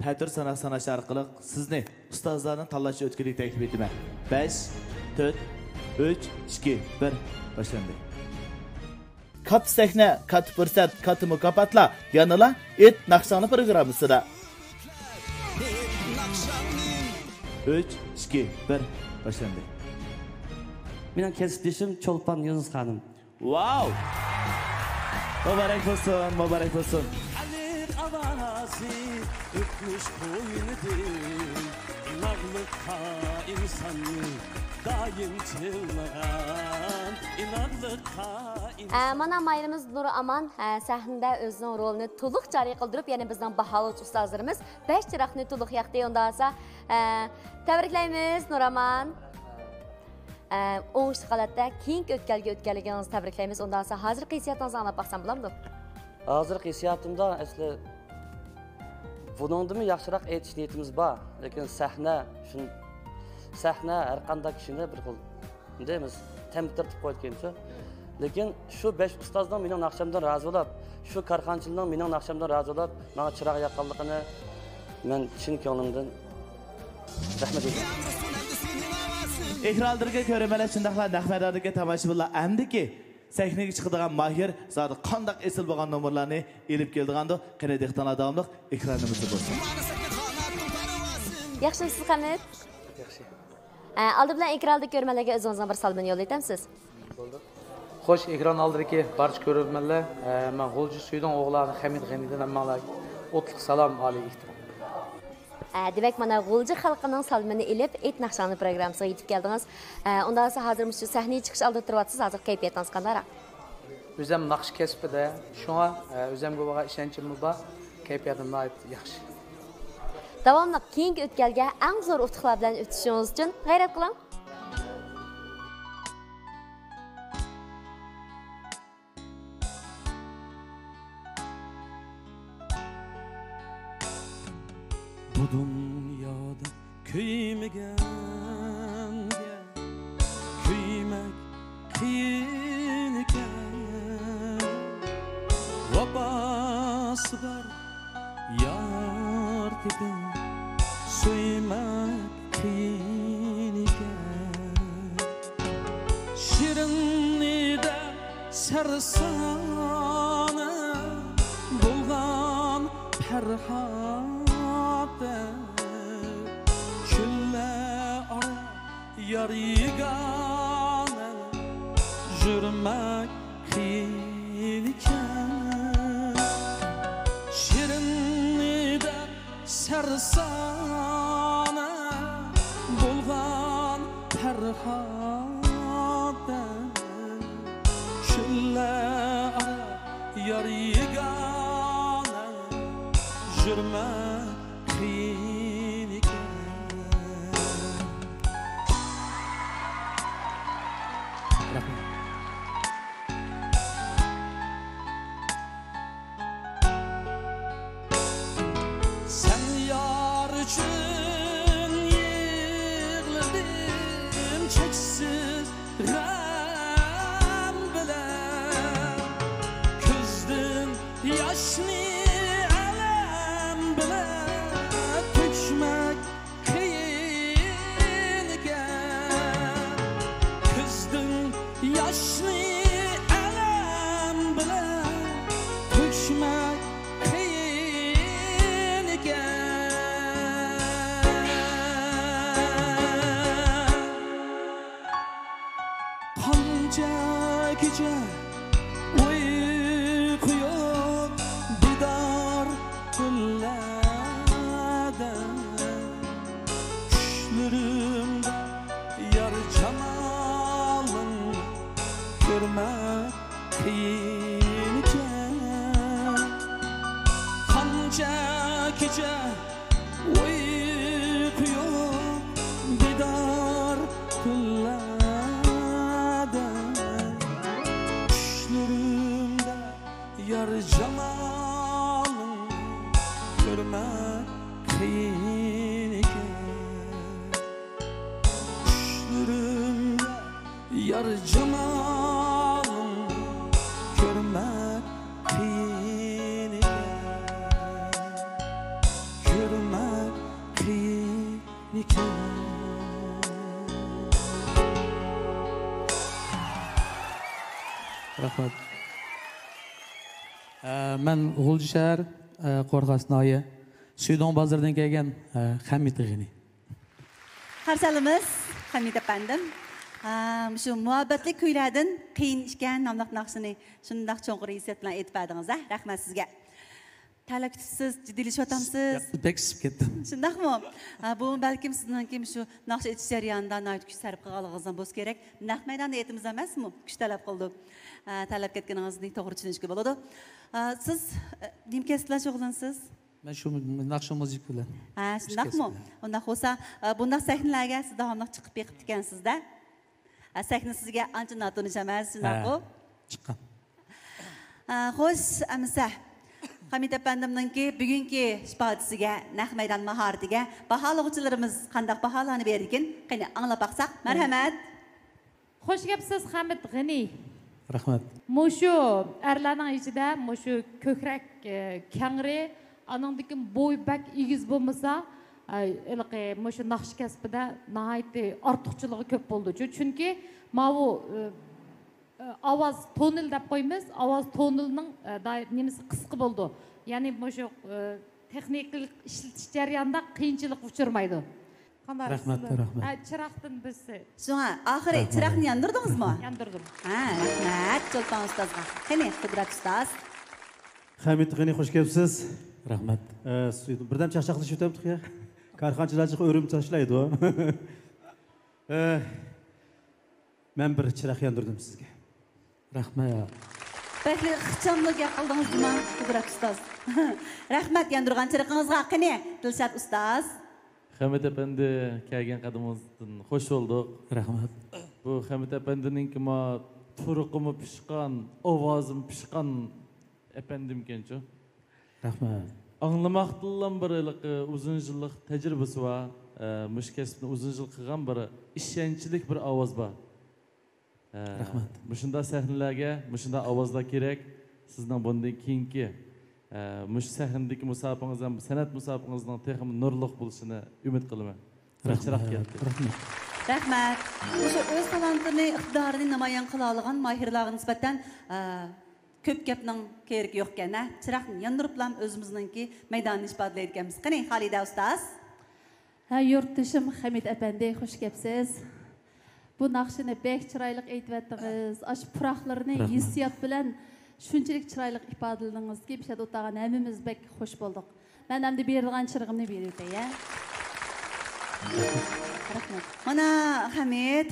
تەتۈر ساناق ساناش ئارقىلىق سىزنى ئۇستازلارنى تاللاشقا ئۆتكىلىگە تەكلىپ ئېتىمەن. بەش، تۆت، ئۈچ، ئىككى، بىر، باشلاندى. كاتتا سەھنە، كاتتا پۇرسەت، كاتتا مۇكاپاتلار يەنىلا ئېيت ناخشاڭنى پروگراممىسىدا. ئۈچ، ئىككى، بىر، باشلاندى. مېنىڭ كەسىپدىشىم چولپان يۇنۇس خانىم. ۋاو! مۇبارەك بولسۇن، مۇبارەك بولسۇن. ئەلىق ئاۋازى ئۆتمۈش قوينىدىن، ئىناقلىققا ئىنساننى دائىم چىللىغان، ئىناقلىققا ئە، مانا ماھىرىمىز نۇرئامان، ئە، سەھنىدە ئۆزىنىڭ رولىنى تولۇق جارى قىلدۇرۇپ، يەنە بىزنىڭ باھالىغۇچى ئۇستازلىرىمىز بەش چىراغنى تولۇق ياقتى. ئۇنداق بولسا، ئە، تەبرىكلەيمىز، نۇرئامان. ئە، ئوڭۇشلۇق ھالەتتە كېيىنكى ئۆتكەلگە ئۆتكەنلىكىڭىزنى تەبرىكلەيمىز. ئۇنداق بولسا، ھازىرقى ھېسسىياتىڭىزنى ئاڭلاپ باقسام بولامدۇ؟ ھازىرقى ھېسسىياتىمدا ئەسلى بۇنىڭدىنمۇ ياخشىراق ئېيتىش نىيىتىمىز بار، لېكىن سەھنە شۇن-، سەھنە ھەر قانداق كىشىنى بىر خىل، مۇنداق دەيمىز، تەمتىرىتىپ قويىدىكەنچۇ. لېكىن شۇ بەش ئۇستازنىڭ مېنىڭ ناخشامدىن رازى بولۇپ، شۇ كارخانىچىلارنىڭ مېنىڭ ناخشامدىن رازى بولۇپ، ماڭا چىراغ ياققانلىقىنى مەن چىن كۆڭلۈمدىن رەھمەت ئېيتىمەن. ئېكرانلىرىدىكى كۆرۈرمەنلەر، شۇنداقلا نەق مەيداندىكى تاماشىبىنلار ئەمدىكى سەھنىگە چىقىدىغان ماھىر زادى قانداق ئېسىل بولغان نومۇرلارنى ئېلىپ كېلىدىغاندۇ؟ قېنى، دىققىتىڭلار داۋاملىق ئېكرانىمىزدا بولسۇن. ياخشىمۇسىز، خەمىت؟ ياخشى. ئە، ئالدى بىلەن ئېكران ئالدىدىكى كۆرۈرمەنلەرگە ئۆزىڭىزنىڭ بىر سالىمىنى يوللىۋېتەمسىز؟ خوش، ئېكران ئالدىدىكى بارچە كۆرۈرمەنلەر، ئە، مەن غۇلجا سۈيدۈڭ ئوغلانى خەمىت غېنىدىن ھەممەڭلارغا ئوتلۇق سالام، ئالىي ئېھتىرام. ئە، دېمەك، مانا غۇلجا خەلقىنىڭ سالىمىنى ئېلىپ، ئېيت ناخشاڭنى پروگراممىسىغا يېتىپ كەلدىڭىز. ئە، ئۇنداق بولسا، ھازىر مۇشۇ سەھنىگە چىقىش ئالدىدا تۇرۇۋاتىسىز، ھازىر كەيپىياتىڭىز قانداقراق؟ ئۆزۈم ناخشا كەسپىدە، شۇڭا، ئە، ئۆزۈمگە بولغان ئىشەنچىممۇ بار، كەيپىياتىم ناھايىتى ياخشى. داۋاملىق كېيىنكى ئۆتكەلگە ئەڭ زور ئۇتۇقلار بىلەن ئۆتۈشىڭىز ئۈچۈن غەيرەت قىلىڭ. بۇ دۇنيادا كۆيمىگەنگە كۆيمەك قىيىنكەن. ۋاپاسى بار يار تېپىپ سۆيمەك قىيىنكەن. شېرىننى دەپ سەرسانە بولغان پەرھاتتەك، چۆللەر ئارا يار يېگانە يۈرمەك قىيىنكەن. شېرىننى دەپ سەرسانە بولغان پەرھاتتەك، چۆللەر ئارا يار يېگانە يۈرمەك قىيىنكەن. رەھمەت. سەن يار ئۈچۈن يىغلىدىم چەكسىز غەم بىلەن. كۆزدىن ياشنى ئەلەم بىلەن تۆكمەك قىيىنكەن. كۆزدىن ياشنى ئەلەم بىلەن تۆكمەك قىيىنكەن. قانچە كېچە ئۇيقۇ يوق، بىدار ئۇيقۇ يوق بىدار تۈنلەردە، چۈشلىرىمدە يار جامالىڭ كۆرمەك قىيىن ئىكەن. چۈشلىرىمدە يار جامالىڭ كۆرمەك قىيىن ئىكەن، كۆرمەك قىيىن ئىكەن. رەھمەت. ئە، مەن غۇلجا شەھەر، ئە، قورغاس ناھىيە سۈيدۈڭ بازىرىدىن كەلگەن، ئە، خەمىت غېنى. قارشى ئالىمىز خەمىت ئەپەندىم. ھە، مۇشۇ مۇھەببەتلىك كۈيلەردىن قىيىن ئىكەن ناملىق ناخشىنى شۇنداق چوڭقۇر ھېسسىيات بىلەن ئېيتىپ بەردىڭىز، ھە؟ رەھمەت سىزگە. تەلەپ كۈتۈپسىز، جىددىيلىشىۋاتامسىز؟ بەك ئىسسىپ كەتتىم. شۇنداقمۇ؟ ھە، بۇ بەلكىم سىزنىڭكى مۇشۇ ناخشا ئېيتىش جەريانىدا ناھايىتى كۈچ سەرپ قىلغانلىقىڭىزدىن بولسا كېرەك. نەق مەيداندا ئېيتىمىز ئەمەسمۇ؟ كۈچ تەلەپ قىلىدۇ. ھە، تەلەپ كەتكىنىڭىزنى توغرا چۈشىنىشكە بولىدۇ. ھە، سىز، ئە، نېمە كەسىپ بىلەن شۇغۇللىنىسىز؟ مەن شۇ ناخشا مۇزىكا بىلەن. ھە، شۇنداقمۇ؟ ئۇنداق بولسا، ئە، بۇنداق سەھنىلەرگە سىز داۋاملىق چىقىپ بېقىپتىكەنسىز-دە. ھە، سەھنە سىزگە ئانچە ناتونۇش ئەمەس، شۇنداقمۇ؟ ھە، چىققان. ھە، خوش، ئەمىسە، خەمىت ئەپەندىمنىڭكى بۈگۈنكى ئىپادىسىگە، نەق مەيدان ماھارىتىگە باھالىغۇچىلىرىمىز قانداق باھالارنى بېرىدىكىن؟ قېنى، ئاڭلاپ باقساق. مەرھەمەت. خوش كەپسىز، خەمىت غېنى. رەھمەت. مۇشۇ ئەرلەرنىڭ ئىچىدە مۇشۇ كۆكرەك، ئە، كەڭرى، ئانىڭدىكى بوي بەك ئېگىز بولمىسا، ئە، ھېلىقى مۇشۇ ناخشا كەسپىدە ناھايىتى ئارتۇقچىلىقى كۆپ بولىدۇ. چۈ-، چۈنكى ماۋۇ، ئە، ئە، ئاۋاز تونېل دەپ قويىمىز، ئاۋاز تونېلنىڭ، ئە، دائىر-، نېمىسى قىسقا بولىدۇ. يەنى مۇشۇ، ئە، تېخنىكىلىق ئىشلىتىش جەريانىدا قىيىنچىلىق ئۇچرىمايدۇ. قانداق رەھمەت، سىزنىڭ؟ رەھمەت. ھە، چىراغدىن بىرسى. شۇڭا ئاخىرى رەھمەت. چىراغنى ياندۇردىڭىزمۇ؟ ياندۇردۇم. ھە، رەھمەت چولپان ئۇستازغا. قېنى، قۇدرەت ئۇستاز. خەمىت غېنى، خوش كەپسىز. رەھمەت. ئە، سۈيدۈڭ. بىردەم چاقچاقلىشىپ ئۆتەمدۇق يا. كارخانىچىلار چىقىپ ئۆرۈم تاشلايدۇ. ئە، مەن بىر چىراغ ياندۇردۇم سىزگە. رەھمەت. بەكلا ئىخچاملا گەپ قىلدىڭىز جۇما، قۇدرەت ئۇستاز. رەھمەت ياندۇرغان چىرىقىڭىزغا. قېنى، دىلشات ئۇستاز. خەمىت ئەپەندى، كەلگەن قەدىمىڭىزدىن خوش بولدۇق. رەھمەت. بۇ خەمىت ئەپەندىنىڭكى ما تۇرقىمۇ پىشقان، ئاۋازىمۇ پىشقان ئەپەندىمكەنچۇ؟ رەھمەت. ئاڭلىماقتىنلا بىر ھېلىقى ئۇزۇن يىللىق تەجرىبىسى بار، ئە، مۇشۇ كەسىپنى ئۇزۇن يىل قىلغان بىر ئىشەنچلىك بىر ئاۋاز بار. ئە، رەھمەت. مۇشۇنداق سەھنىلەرگە مۇشۇنداق ئاۋازلار كېرەك. سىزنىڭ بۇندىن كېيىنكى، ئە، مۇشۇ سەھنىدىكى مۇساپىڭىز ھەم سەنئەت مۇساپىڭىزنىڭ تېخىمۇ نۇرلۇق بولۇشىنى ئۈمىد قىلىمەن. رەھمەت. چىراغ كەلدى. رەھمەت. رەھمەت. مۇشۇ ئۆز تالانتىنى، ئىقتىدارىنى نامايان قىلالىغان ماھىرلارغا نىسبەتەن، ئە، كۆپ گەپنىڭ كېرىكى يوقكەن، ھە؟ چىراغنى ياندۇرۇپلا ئۆزىمىزنىڭكى مەيدانىنى ئىپادىلەيدىكەنمىز. قېنى، خالىدە ئۇستاز. ھە، يۇرتدىشىم خەمىت ئەپەندى، خوش كەپسىز. بۇ ناخشىنى بەك چىرايلىق ئېيتىۋەتتىڭىز. ئاشۇ پۇراقلىرىنى رەھمەت. ھېسسىيات بىلەن شۇنچىلىك چىرايلىق ئىپادىلىدىڭىزكى، بۇ يەردە ئولتۇرغان ھەممىمىز بەك خوش بولدۇق. مەن ئەمدى بېرىدىغان چىرىغىمنى بېرىۋېتەي، ھە؟ رەھمەت. مانا، خەمىت،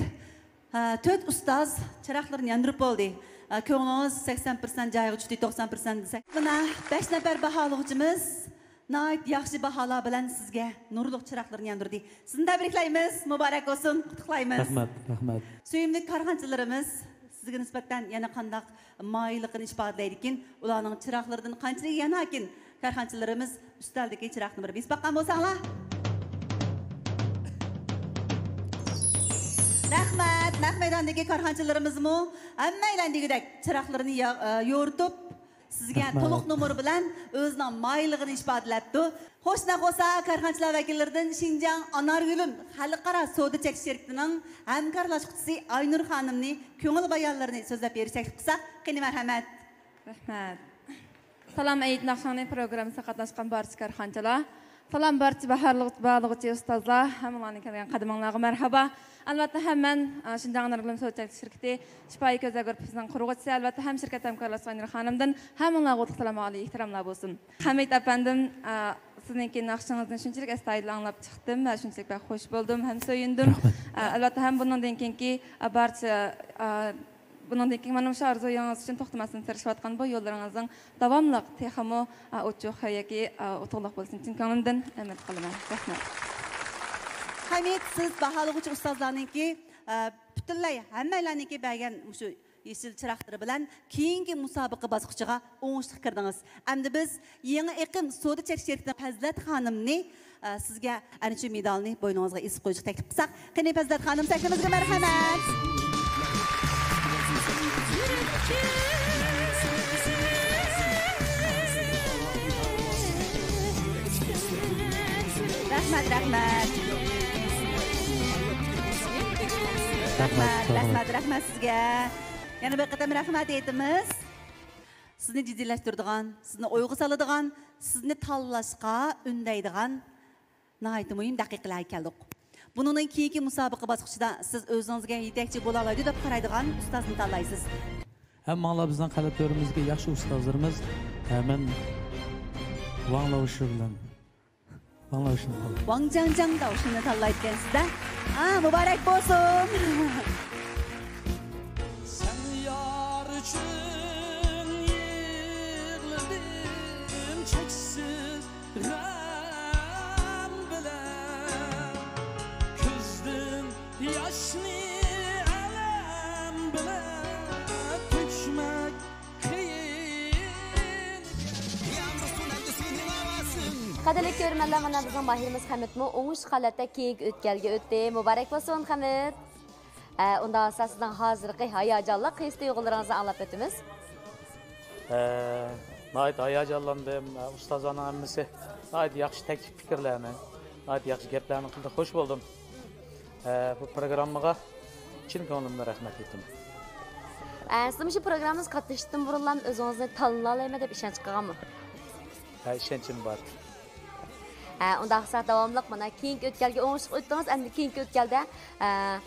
ھە، تۆت ئۇستاز چىراغلىرىنى ياندۇرۇپ بولدى. ھە، كۆڭلىڭىز سەكسەن پىرسەنت جايىغا چۈشتى، توقسان پىرسەنت دېسەك. مانا، بەش نەپەر باھالىغۇچىمىز ناھايىتى ياخشى باھالار بىلەن سىزگە نۇرلۇق چىراغلىرىنى ياندۇردى. سىزنى تەبرىكلەيمىز، مۇبارەك بولسۇن، قۇتلۇقلايمىز. رەھمەت، رەھمەت. سۆيۈملۈك كارخانىچىلىرىمىز سىزگە نىسبەتەن يەنە قانداق مايىللىقىنى ئىپادىلەيدىكىن، ئۇلارنىڭ چىراغلىرىدىن قانچىلىكى ياناركىن، كارخانىچىلىرىمىز ئۈستەلدىكى چىراغنى بىر بېسىپ باققان بولساڭلار. رەھمەت، نەق مەيداندىكى كارخانىچىلىرىمىزمۇ ھەممەيلەن دېگۈدەك چىراغلىرىنى يا-، ئە، يورۇتۇپ، سىزگە رەھمەت. تولۇق نومۇر بىلەن ئۆزىنىڭ مايىللىقىنى ئىپادىلەپتۇ. خوش، نەق بولسا كارخانىچىلار ۋەكىللىرىدىن شىنجاڭ ئانارگۈلۈم خەلقئارا سودا چەكلىك شىركىتىنىڭ ھەمكارلاشقۇچىسى ئاينۇر خانىمنى كۆڭۈل بايانلىرىنى سۆزلەپ بېرىشكە تەكلىپ قىلساق. قېنى، مەرھەمەت. رەھمەت. سالام ئەيت ناخشاڭنى پروگراممىسىغا قاتناشقان بارچە كارخانىچىلار. سالام بارچە باھارلىق-، باھالىغۇچى ئۇستازلار، ھەممىڭلارنىڭ كەلگەن قەدىمىڭلارغا مەرھابا. ئەلۋەتتە ھەم مەن، ئا، شىنجاڭ ئەنەرگۈلۈم سودا چەكلىك شىركىتى شىپائىي كۆزلەر گۇرۇپپىسىنىڭ قۇرغۇچىسى، ئەلۋەتتە ھەم شىركەت ھەمكارلاشقان ئاينۇر خانىمدىن ھەممىڭلارغا ئوتلۇق سالام، ئالىي ئېھتىراملار بولسۇن. خەمىت ئەپەندىم، ئا، سىزنىڭكى ناخشىڭىزنى شۇنچىلىك ئەستايىدىل ئاڭلاپ چىقتىم ۋە شۇنچىلىك بەك خوش بولدۇم ھەم سۆيۈندۈم. رەھمەت. ئا، ئەلۋەتتە ھەم بۇنىڭدىن كېيىنكى، ئا، بارچە، ئا، بۇنىڭدىن كېيىن مانا مۇشۇ ئارزۇيىڭىز ئۈچۈن توختىماستىن تىرىشىۋاتقان بۇ يوللىرىڭىزنىڭ داۋاملىق تېخىمۇ، ئا، ئوچۇق ياكى، ئا، ئۇتۇقلۇق بولسۇن، چىن كۆڭلۈمدىن ئۈمىد قىلىمەن. رەھمەت. ھەمىد، سىز باھالىغۇچى ئۇستازلارنىڭكى، ئا، پۈتۈنلەي ھەممەيلەننىڭكى بەرگەن مۇشۇ يېشىل چىراغلىرى بىلەن كېيىنكى مۇسابىقە باسقۇچىغا ئوڭۇشلۇق كىردىڭىز. ئەمدى بىز يېڭى ئېقىم سودا چەك شىركىتىنىڭ پەزىلەت خانىمنى، ئە، سىزگە ئەنە شۇ مېدالنى بوينىڭىزغا ئېسىپ قويۇشقا تەكلىپ قىلساق. قېنى، پەزىلەت خانىم، سەھنىمىزگە مەرھەمەت. رەھمەت، رەھمەت. رەھمەت، رەھمەت، رەھمەت سىزگە. يەنە بىر قېتىم رەھمەت ئېيتىمىز. سىزنى جىددىيلەشتۈرىدىغان، سىزنى ئويغا سالىدىغان، سىزنى تاللاشقا ئۈندەيدىغان ناھايىتى مۇھىم دەقىقىلەرگە كەلدۇق. بۇنىڭدىن كېيىنكى مۇسابىقە باسقۇچىدا سىز ئۆزىڭىزگە يېتەكچى بولالايدۇ دەپ قارايدىغان ئۇستازنى تاللايسىز. ھەممىڭلار بىزنىڭ قەلب تۆرىمىزدىكى ياخشى ئۇستازلىرىمىز. ھە، مەن ۋاڭ لاۋشى بىلەن ۋاڭ لاۋشىنى تاللايمەن. ۋاڭ جاڭجاڭ داۋشىنى تاللايدىكەنسىز-دە. ھا، مۇبارەك بولسۇن! سەن يار ئۈچۈن يىغلىدىم چەكسىز غەم بىلەن، كۆزدىن ياشنى ئەلەم بىلەن تۆكمەك قىيىن. قەدىرلىك كۆرۈرمەنلەر، مانا بىزنىڭ ماھىرىمىز خەمىتمۇ ئوڭۇشلۇق ھالەتتە كېيىنكى ئۆتكەلگە ئۆتتى. مۇبارەك بولسۇن، خەمىت! ئە، ئۇنداق بولسا سىزنىڭ ھازىرقى ھاياجانلىق ھېس تۇيغۇلىرىڭىزنى ئاڭلاپ ئۆتىمىز. ئە، ناھايىتى ھاياجانلاندىم. ئە، ئۇستازلارنىڭ ھەممىسى ناھايىتى ياخشى تەكلىپ پىكىرلەرنى، ناھايىتى ياخشى گەپلەرنى قىلدى. خوش بولدۇم. ئە، بۇ پروگراممىغا چىن كۆڭلۈمدىن رەھمەت ئېيتىمەن. ئە، سىز مۇشۇ پروگراممىمىزغا قاتنىشىشتىن بۇرۇنلا ئۆزىڭىزنى تاللالايمەن دەپ ئىشەنچ قىلغانمۇ؟ ھە، ئىشەنچىم بار. ھە، ئۇنداق بولسا داۋاملىق مانا كېيىنكى ئۆتكەلگە ئوڭۇشلۇق ئۆتتىڭىز. ئەمدى كېيىنكى ئۆتكەلدە، ئە،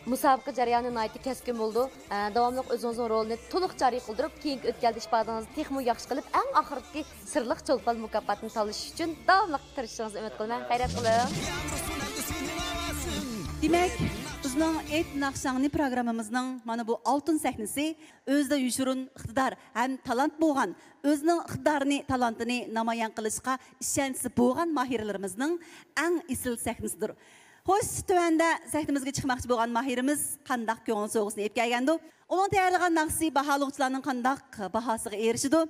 مۇسابىقە جەريانى ناھايىتى كەسكىن بولىدۇ. ئە، داۋاملىق ئۆزىڭىزنىڭ رولىنى تولۇق جارى قىلدۇرۇپ، كېيىنكى ئۆتكەلدە ئىپادىڭىزنى تېخىمۇ ياخشى قىلىپ، ئەڭ ئاخىرقى سىرلىق چولپان مۇكاپاتىنى تاللىشىش ئۈچۈن داۋاملىق تىرىشىشىڭىزنى ئۈمىد قىلىمەن. غەيرەت قىلىڭ. دېمەك، بىزنىڭ ئېيت ناخشاڭنى پروگراممىمىزنىڭ مانا بۇ ئالتۇن سەھنىسى ئۆزىدە يوشۇرۇن ئىقتىدار ھەم تالانت بولغان، ئۆزىنىڭ ئىقتىدارىنى، تالانتىنى نامايان قىلىشقا ئىشەنچىسى بولغان ماھىرلىرىمىزنىڭ ئەڭ ئېسىل سەھنىسىدۇر. خوش، تۆۋەندە سەھنىمىزگە چىقماقچى بولغان ماھىرىمىز قانداق كۆڭۈل سوۋغىسىنى ئېلىپ كەلگەندۇ؟ ئۇنىڭ تەييارلىغان ناخشىسى باھالىغۇچىلارنىڭ قانداق باھاسىغا ئېرىشىدۇ؟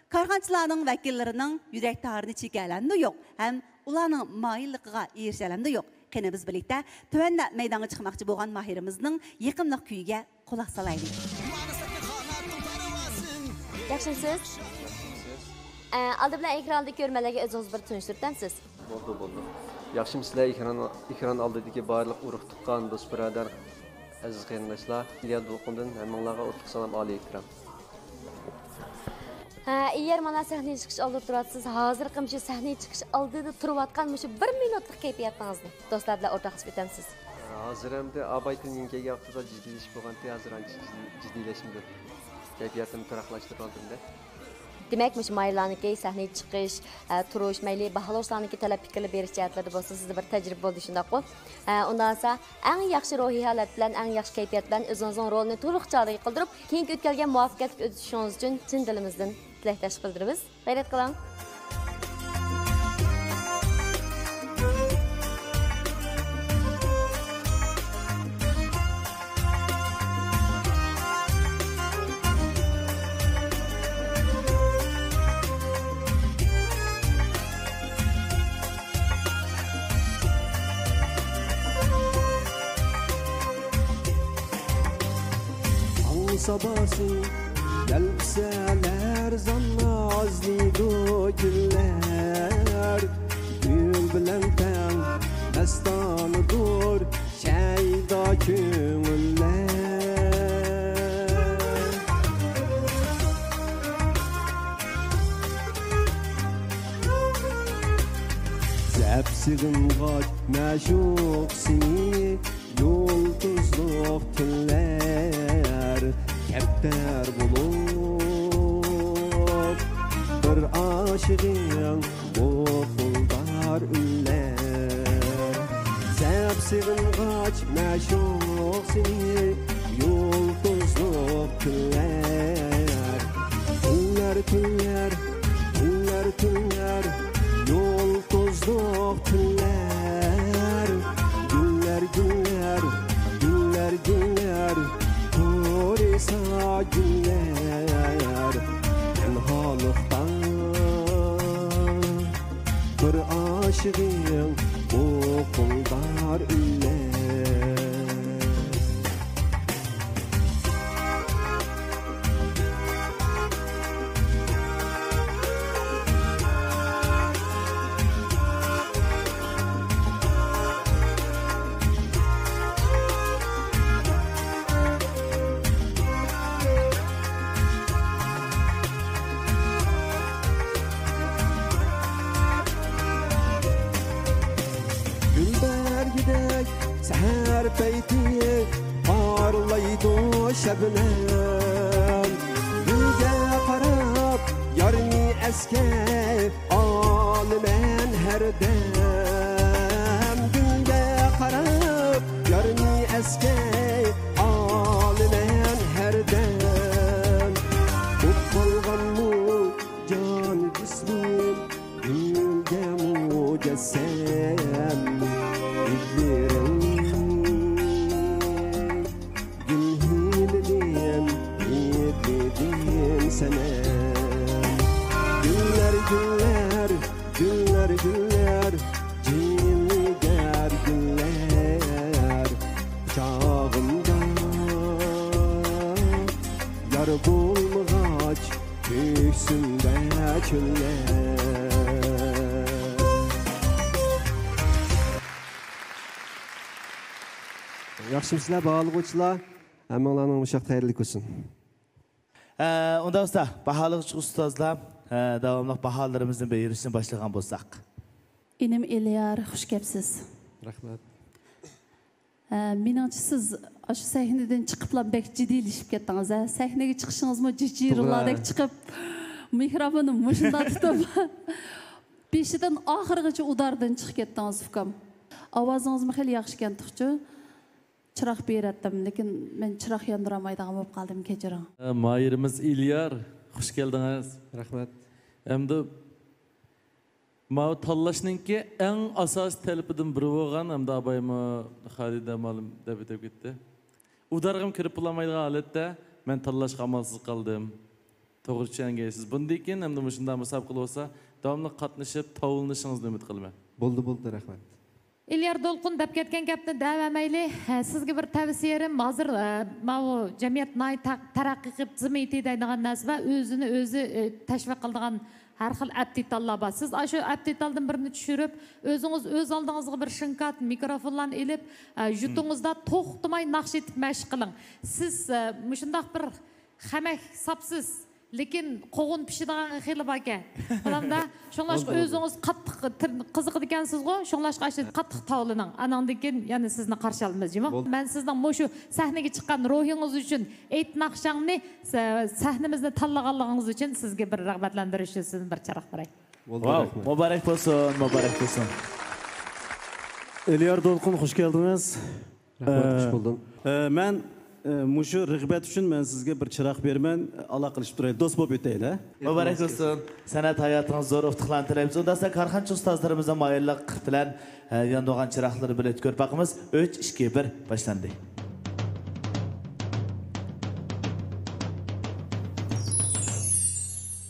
كارخانىچىلارنىڭ ۋەكىللىرىنىڭ يۈرەك تارىنى چېكەلەمدۇ يوق؟ ھەم ئۇلارنىڭ مايىللىقىغا ئېرىشەلەمدۇ يوق؟ قېنى، بىز بىرلىكتە تۆۋەندە مەيدانغا چىقماقچى بولغان ماھىرىمىزنىڭ يېقىملىق كۈيىگە قۇلاق سالايلى. ياخشىمۇسىز؟ ئە، ئالدى بىلەن ئېكراندا كۆرۈرمەنلەرگە ئۆزىڭىزنى بىر تونۇشتۇرۇپ ئۆتەمسىز؟ بولدى، بولدى. ياخشىمۇسىلەر ئېكران، ئېكران ئالدىدىكى بارلىق ئۇرۇق-تۇغقان، دوست-بۇرادەر، ئەزىز قېرىنداشلار. ئىليا دولقۇندىن ھەممىڭلارغا ئوتلۇق سالام، ئالىي ئېھتىرام. ھە، ئىليار، مانا سەھنىگە چىقىش ئالدىدا تۇرۇۋاتىسىز. ھازىرقى مۇشۇ سەھنىگە چىقىش ئالدىدا تۇرۇۋاتقان مۇشۇ بىر مىنۇتلۇق كەيپىياتىڭىزنى دوستلار بىلەن ئورتاقلىشىپ ئۆتەمسىز؟ ھازىر ئەمدى ئابايتىن يېڭى كەلگەن ۋاقتىدا جىددىيلىشىپ بولغانتى، ھازىر ئانچە جىددىي-، جىددىيلەشمىدىم. كەيپىياتىمنى تۇراقلاشتۇرۇۋالدىم-دە. دېمەك، مۇشۇ ماھىرلارنىڭكى سەھنىگە چىقىش، ئە، تۇرۇش، مەيلى باھالىغۇچىلارنىڭكى تەلەپ پىكىرلىرى بېرىش جەھەتلىرىدە بولسۇن، سىزدە بىر تەجرىبە بولدى، شۇنداققۇ؟ ئە، ئۇنداق بولسا، ئەڭ ياخشى روھىي ھالەت بىلەن، ئەڭ ياخشى كەيپىيات بىلەن ئۆزىڭىزنىڭ رولىنى تولۇق جارى قىلدۇرۇپ، كېيىنكى ئۆتكەلگە مۇۋەپپەقىيەتلىك ئۆتۈشۈڭىز ئۈچۈن چىن دىلىمىزدىن تىلەكداشلىق بىلدۈرىمىز. غەيرەت قىلىڭ. تاڭ ساباسى يەلپۈسە لەرزان نازلىيدۇ گۈللەر. گۈل بىلەن تەڭ مەستانىدۇر شەيدا كۆڭۈللەر. زەپ سېغىنغاچ مەشۇق سېنى، يۇلتۇزلۇق تۈنلەر كەپتەر بولۇپ، بىر ئاشىقىڭ بۇقۇلدار ئۈنلەر. زەپ سېغىنغاچ مەشۇق سېنى، يۇلتۇزلۇق تۈنلەر، تۈنلەر، تۈنلەر، تۈنلەر، تۈنلەر، يۇلتۇزلۇق تۈنلەر، گۈللەر، گۈللەر، گۈللەر، گۈللەر، قۇرۇسا گۈللەر، تەنھالىقتا بىر ئاشىقىڭ بۇقۇلدار ئۈنلەر. گۈل بەرگىدەك سەھەر پەيتى پارلايدۇ شەبنەم. گۈلگە قاراپ يارنى ئەسكەي ئالىمەن ھەردەم، گۈلگە قاراپ يارنى ئەسكەي ئالىمەن ھەردەم. بوپ قالغانمۇ جان جىسمىم، گۈلگە مۇجەسسەم ھىدلىرىڭ. گۈل ھىدلىدىم، ھىدلىدىم سەنەم. گۈللەر، گۈللەر، گۈللەر، گۈللەر، جىلگەر گۈللەر. چاغىمدا يار بولمىغاچ، كۆكسۈمدە چۆللەر. ياخشىمۇسىلەر، باھالىغۇچىلار؟ ھەممىڭلارنىڭ مۇشۇ خەيرلىك بولسۇن. ئە، ئۇنداق بولسا، باھالىغۇچى ئۇستازلار، ئە، داۋاملىق باھالىرىمىزنى بېرىشنى باشلىغان بولساق. ئىنىم ئېلىيار، خۇش كەپسىز. رەھمەت. ئە، مېنىڭچە، سىز ئاشۇ سەھنىدىن چىقىپلا بەك جىددىيلىشىپ كەتتىڭىز، ھە؟ سەھنىگە چىقىشىڭىزمۇ جىجىرىلاردەك توغرا. چىقىپ، مىكروفوننى مۇشۇنداق تۇتۇپ، بېشىدىن ئاخىرىغىچە ئۇداردىن چىقىپ كەتتىڭىز، ئۇكام. ئاۋازىڭىزمۇ خېلى ياخشىكەن، تۇخچۇ. چىراغ بېرەتتىم، لېكىن مەن چىراغ ياندۇرالمايدىغان بولۇپ قالدىم، كەچۈرۈڭ. ماھىرىمىز ئېلىيار، خۇش كەلدىڭىز. رەھمەت. ئەمدى ماۋۇ تاللاشنىڭكى ئەڭ ئاساسىي تەلىپىدىن بىرى بولغان، ئەمدى ئابايمۇ خالىدە مۇئەللىم دەپ ئۆتۈپ كەتتى. ئۇدارغىمۇ كىرىپ بولالمايدىغان ھالەتتە مەن تاللاشقا ئامالسىز قالدىم. توغرا چۈشەنگەيسىز. بۇندىن كېيىن ئەمدى مۇشۇنداق مۇسابىقىلەر بولسا، داۋاملىق قاتنىشىپ، تاۋلىنىشىڭىزنى ئۈمىد قىلىمەن. بولدى، بولدى، رەھمەت. ئېلىيار دولقۇن دەپ كەتكەن گەپنى دەۋەرمەيلى. ھە، سىزگە بىر تەۋسىيەم، ھازىر، ئە، ماۋۇ جەمئىيەت ناھايىتى تەق-، تەرەققىي قىلىپ، زىمىيتى دەيدىغان نەرسە بار، ئۆزىنى ئۆزى، ئە، تەشۋىق قىلىدىغان ھەر خىل ئەپ دېتاللار بار. سىز ئاشۇ ئەپ دېتالدىن بىرنى چۈشۈرۈپ، ئۆزىڭىز ئۆز ئالدىڭىزغا بىر شىنكارت مىكروفونلارنى ئېلىپ، ئە، يۇتۇڭىزدا توختىماي ناخشا ئېيتىپ مەشىق قىلىڭ. سىز، ئە، مۇشۇنداق بىر خەمەك ساپسىز، لېكىن قوغۇن پىشىدىغان خىلى باركەن. بالامدا، شۇڭلاشقا بولدى، بولدى. ئۆزىڭىز قاتتىق تىر-، قىزىقىدىكەنسىزغۇ، شۇڭلاشقا ئاشۇ قاتتىق تاۋلىنىڭ. ئاناندىن كېيىن يەنە سىزنى قارشى ئالىمىز، جۇمۇ. بولدى. مەن سىزنىڭ مۇشۇ سەھنىگە چىققان روھىڭىز ئۈچۈن، ئېيت ناخشاڭنى، سە-، سەھنىمىزنى تاللىغانلىقىڭىز ئۈچۈن سىزگە بىر رىغبەتلەندۈرۈش سۆزىدىن بىر چىراغ بېرەي. بولدى، ۋاۋ، رەھمەت. مۇبارەك بولسۇن، مۇبارەك بولسۇن. ئېلىيار دولقۇن، خۇش كەلدىڭىز. رەھمەت، ئە، خۇش بولدۇم. ئە، مەن، ئە، مۇشۇ رىغبەت ئۈچۈن مەن سىزگە بىر چىراغ بېرىمەن، ئالاقىلىشىپ تۇرايلى، دوست بولۇپ ئۆتەيلى، ھە؟ مۇبارەك بولسۇن. سەنئەت ھاياتىڭىزغا زور ئۇتۇقلارنى تىلەيمىز. ئۇنداقتا كارخانىچى ئۇستازلىرىمىزنىڭ ماھىرلىق بىلەن، ئە، ياندۇرغان چىراغلىرى بىلەن كۆرۈپ باقىمىز. ئۈچ، ئىككى، بىر، باشلاندى.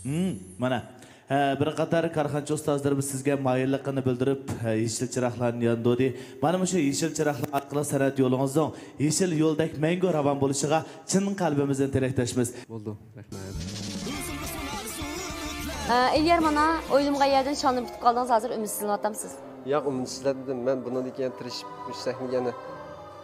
ھىم، مانا. ھە، بىر قاتار كارخانىچى ئۇستازلىرىمىز سىزگە ماھىرلىقىنى بىلدۈرۈپ، ھە، يېشىل چىراغلارنى ياندۇردى. مانا مۇشۇ يېشىل چىراغلار ئارقىلىق سەنئەت يولىڭىزنىڭ يېشىل يولدەك مەڭگۈ راۋان بولۇشىغا چىن قەلبىمىزدىن تىلەكداشمىز. بولدى، رەھمەت. ئە، ئېلىيار، مانا ئويلىمىغان يەردىن شالنى پۈتۈپ قالدىڭىز، ھازىر ئۈمىدسىزلىنىۋاتامسىز؟ ياق، ئۈمىدسىزلەنمىدىم. مەن بۇنىڭدىن كېيىن تىرىشىپ، مۇشۇ سەھنىگە يەنە